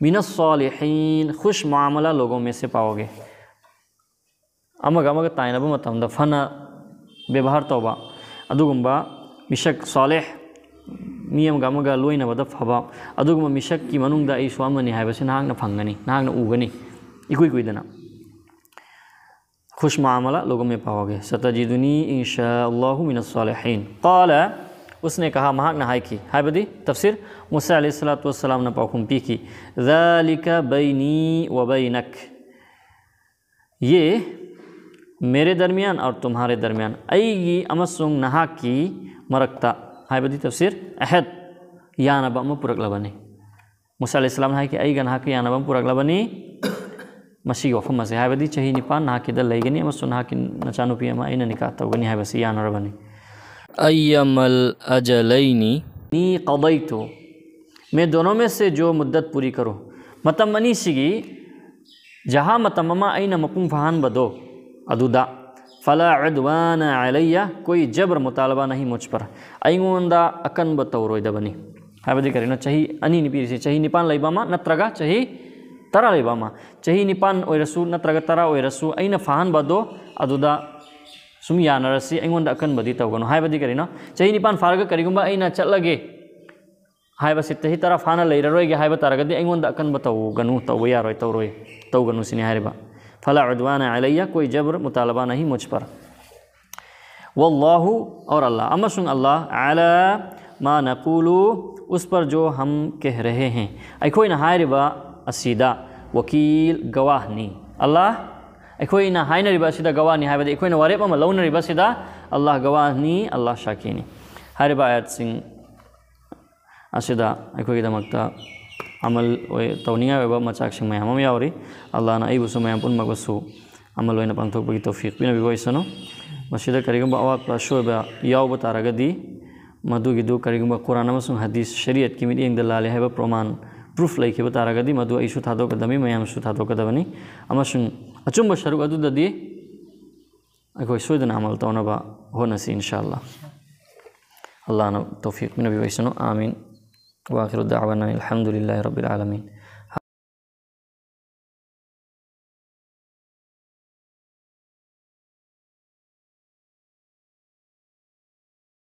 ꯃꯤꯅꯁ ꯁꯥꯂꯤꯍꯤꯟ, ꯈꯨꯁ ꯃꯨꯑꯥꯃꯂꯥ ꯂꯣꯒꯣ ꯃꯦ ꯁꯦ ꯄꯥꯋꯥꯒꯦ꯫ ꯑꯃꯒ ꯑꯃꯒ ꯇꯥꯏꯅꯕ ꯃꯇꯝꯗ ꯐꯅ ꯕꯦꯕꯥꯔ ꯇꯧꯕ, ꯑꯗꯨꯒꯨꯝꯕ ꯃꯤꯁꯛ ꯁꯥꯂꯦꯍ, ꯃꯤ ꯑꯃꯒ ꯑꯃꯒ ꯂꯣꯏꯅꯕꯗ ꯐꯕ, ꯑꯗꯨꯒꯨꯝꯕ ꯃꯤꯁꯛꯀꯤ ꯃꯅꯨꯡꯗ ꯑꯩꯁꯨ ꯑꯃꯅꯤ ꯍꯥꯏꯕꯁꯤ ꯅꯍꯥꯛꯅ ꯐꯪꯒꯅꯤ, ꯅꯍꯥꯛꯅ ꯎꯒꯅꯤ, ꯏꯀꯨꯏ ꯀꯨꯏꯗꯅ꯫ ꯈꯨꯁ ꯃꯨꯑꯥꯃꯂꯥ ꯂꯣꯒꯣ ꯃꯦ ꯄꯥꯋꯥꯒꯦ, ꯁꯇꯖꯤꯗꯨꯅꯤ ꯏꯟꯁꯥ ꯑꯜꯂꯥꯍꯨ ꯃꯤꯅꯁ ꯁꯥꯂꯤꯍꯤꯟ꯫ ꯀꯥꯂ, ꯎꯁꯅꯦ ꯀꯍꯥ, ꯃꯍꯥꯛꯅ ꯍꯥꯏꯈꯤ, ꯍꯥꯏꯕꯗꯤ ꯇꯐꯁꯤꯔ, ꯃꯨꯁꯥ ꯑꯂꯩꯍꯤ ꯁꯂꯥꯇꯨ ꯋꯁꯁꯂꯥꯝꯅ ꯄꯥꯎꯈꯨꯝ ꯄꯤꯈꯤ, ذلك بيني وبينك꯫ ये मेरे दरमियान और तुम्हारे दरमियान, ꯑꯩꯒꯤ ꯑꯃꯁꯨꯡ ꯅꯍꯥꯛꯀꯤ ꯃꯔꯛꯇ, ꯍꯥꯏꯕꯗꯤ ꯇꯐꯁꯤꯔ, ꯑꯍꯗ, ꯌꯥꯅꯕ ꯑꯃ ꯄꯨꯔꯛꯂꯕꯅꯤ꯫ ꯃꯨꯁꯥ ꯑꯂꯩꯍꯤ ꯁꯂꯥꯝꯅ ꯍꯥꯏꯈꯤ, "ꯑꯩꯒ ꯅꯍꯥꯛꯀ ꯌꯥꯅꯕ ꯑꯃ ꯄꯨꯔꯛꯂꯕꯅꯤ꯫ ꯃꯁꯤꯒꯤ ꯋꯥꯐꯝ ꯑꯁꯦ, ꯍꯥꯏꯕꯗꯤ ꯆꯍꯤ ꯅꯤꯄꯥꯟ ꯅꯍꯥꯛꯀꯤꯗ ꯂꯩꯒꯅꯤ ꯑꯃꯁꯨꯡ ꯅꯍꯥꯛꯀꯤ ꯅꯆꯥꯅꯨꯄꯤ ꯑꯃ ꯑꯩꯅ ꯅꯤꯀꯥ ꯇꯧꯒꯅꯤ ꯍꯥꯏꯕꯁꯤ ꯌꯥꯅꯔꯕꯅꯤ꯫ ꯑꯩꯌꯃꯜ ꯑꯖꯂꯩꯅꯤ ꯅꯤ ꯀꯗꯩꯇꯨ ꯃꯦ ꯗꯣꯅꯣ ꯃꯦ ꯁꯦ ꯖꯣ ꯃꯨꯗꯠ ꯄꯨꯔꯤ ꯀꯔꯣ꯫ ꯃꯇꯝ ꯑꯅꯤꯁꯤꯒꯤ ꯖꯍꯥ ꯃꯇꯝ ꯑꯃ ꯑꯩꯅ ꯃꯄꯨꯡ ꯐꯥꯍꯟꯕꯗꯣ ꯑꯗꯨꯗ, ꯐꯂꯥ ꯎꯗ꯭ꯋꯥꯅ ꯑꯂꯩꯌ ꯀꯣꯏ ꯖꯕꯔ ꯃꯨꯇꯥꯂꯕꯥ ꯅꯍꯤ ꯃꯨꯖ ꯄꯔ, ꯑꯩꯉꯣꯟꯗ ꯑꯀꯟꯕ ꯇꯧꯔꯣꯏꯗꯕꯅꯤ꯫ ꯍꯥꯏꯕꯗꯤ ꯀꯔꯤꯅꯣ? ꯆꯍꯤ ꯑꯅꯤꯅꯤ ꯄꯤꯔꯤꯁꯦ, ꯆꯍꯤ ꯅꯤꯄꯥꯟ ꯂꯩꯕ ꯑꯃ ꯅꯠꯇ꯭ꯔꯒ ꯆꯍꯤ ꯇꯔꯥ ꯂꯩꯕ ꯑꯃ꯫ ꯆꯍꯤ ꯅꯤꯄꯥꯟ ꯑꯣꯏꯔꯁꯨ ꯅꯠꯇ꯭ꯔꯒ ꯇꯔꯥ ꯑꯣꯏꯔꯁꯨ ꯑꯩꯅ ꯐꯥꯍꯟꯕꯗꯣ ꯑꯗꯨꯗ ꯁꯨꯝ ꯌꯥꯅꯔꯁꯤ, ꯑꯩꯉꯣꯟꯗ ꯑꯀꯟꯕꯗꯤ ꯇꯧꯒꯅꯨ꯫ ꯍꯥꯏꯕꯗꯤ ꯀꯔꯤꯅꯣ? ꯆꯍꯤ ꯅꯤꯄꯥꯟ ꯐꯥꯔꯒ ꯀꯔꯤꯒꯨꯝꯕ ꯑꯩꯅ ꯆꯠꯂꯒꯦ ꯍꯥꯏꯕꯁꯤ, ꯆꯍꯤ ꯇꯔꯥ ꯐꯥꯅ ꯂꯩꯔꯔꯣꯏꯒꯦ ꯍꯥꯏꯕ ꯇꯥꯔꯒꯗꯤ ꯑꯩꯉꯣꯟꯗ ꯑꯀꯟꯕ ꯇꯧꯒꯅꯨ, ꯇꯧꯕ ꯌꯥꯔꯣꯏ, ꯇꯧꯔꯣꯏ, ꯇꯧꯒꯅꯨ ꯁꯤꯅꯤ ꯍꯥꯏꯔꯤꯕ꯫ فلا عدوان علي, कोई जबर मुतालबा नहीं मुझ पर. والله, और अल्लाह, अमशुंग अल्लाह, على ما نقول, उस पर जो हम कह रहे हैं, ꯑꯩꯈꯣꯏꯅ ꯍꯥꯏꯔꯤꯕ ꯑꯁꯤꯗ ꯋꯀꯤꯜ, ꯒꯋꯥꯍꯅꯤ. ꯑꯜꯂꯥꯍ, ꯑꯩꯈꯣꯏꯅ ꯍꯥꯏꯅꯔꯤꯕ ꯑꯁꯤꯗ ꯒꯋꯥꯍꯅꯤ ꯍꯥꯏꯕꯗꯤ ꯑꯩꯈꯣꯏꯅ ꯋꯥꯔꯦꯞ ꯑꯃ ꯂꯧꯅꯔꯤꯕ ꯑꯁꯤꯗ ꯑꯜꯂꯥꯍ ꯒꯋꯥꯍꯅꯤ, ꯑꯜꯂꯥꯍ ꯁꯥꯈꯤꯅꯤ. ꯍꯥꯏꯔꯤꯕ ꯑꯥꯌꯠꯁꯤꯡ ꯑꯁꯤꯗ ꯑꯩꯈꯣꯏꯒꯤꯗꯃꯛꯇ ꯑꯃꯜ ꯑꯣꯏ-, ꯇꯧꯅꯤꯡꯉꯥꯏ ꯑꯣꯏꯕ ꯃꯆꯥꯛꯁꯤꯡ ꯃꯌꯥꯝ ꯑꯃ ꯌꯥꯎꯔꯤ꯫ ꯑꯜꯂꯥꯍꯅ ꯑꯩꯕꯨꯁꯨ ꯃꯌꯥꯝ ꯄꯨꯝꯅꯃꯛꯄꯨꯁꯨ ꯑꯃꯜ ꯑꯣꯏꯅ ꯄꯥꯡꯊꯣꯛꯄꯒꯤ ꯇꯧꯐꯤꯛ ꯄꯤꯅꯕꯤꯕ ꯑꯣꯏꯁꯅꯨ꯫ ꯃꯁꯤꯗ ꯀꯔꯤꯒꯨꯝꯕ ꯑꯋꯥꯠꯄ ꯑꯁꯣꯏꯕ ꯌꯥꯎꯕ ꯇꯥꯔꯒꯗꯤ, ꯃꯗꯨꯒꯤꯗꯨ ꯀꯔꯤꯒꯨꯝꯕ ꯀꯨꯔꯥꯟ ꯑꯃꯁꯨꯡ ꯍꯗꯤꯁ ꯁꯔꯤꯌꯠꯀꯤ ꯃꯤꯠꯌꯦꯡꯗ ꯂꯥꯜꯂꯦ ꯍꯥꯏꯕ ꯄ꯭ꯔꯃꯥꯟ, ꯄ꯭ꯔꯨꯐ ꯂꯩꯈꯤꯕ ꯇꯥꯔꯒꯗꯤ, ꯃꯗꯨ ꯑꯩꯁꯨ ꯊꯥꯗꯣꯛꯀꯗꯕꯅꯤ, ꯃꯌꯥꯝꯁꯨ ꯊꯥꯗꯣꯛꯀꯗꯕꯅꯤ꯫ ꯑꯃꯁꯨꯡ ꯑꯆꯨꯝꯕ ꯁꯔꯨꯛ ꯑꯗꯨꯗꯗꯤ ꯑꯩꯈꯣꯏ ꯁꯣꯏꯗꯅ ꯑꯃꯜ ꯇꯧꯅꯕ ꯍꯣꯠꯅꯁꯤ, ꯏꯟꯁꯥ ꯑꯜꯂꯥꯍ꯫ ꯑꯜꯂꯥꯍꯅ ꯇꯧꯐꯤꯛ ꯄꯤꯅꯕꯤꯕ ꯑꯣꯏꯁꯅꯨ꯫ ꯑꯥꯃꯤꯟ꯫ وآخر دعوانا الحمد لله رب العالمين.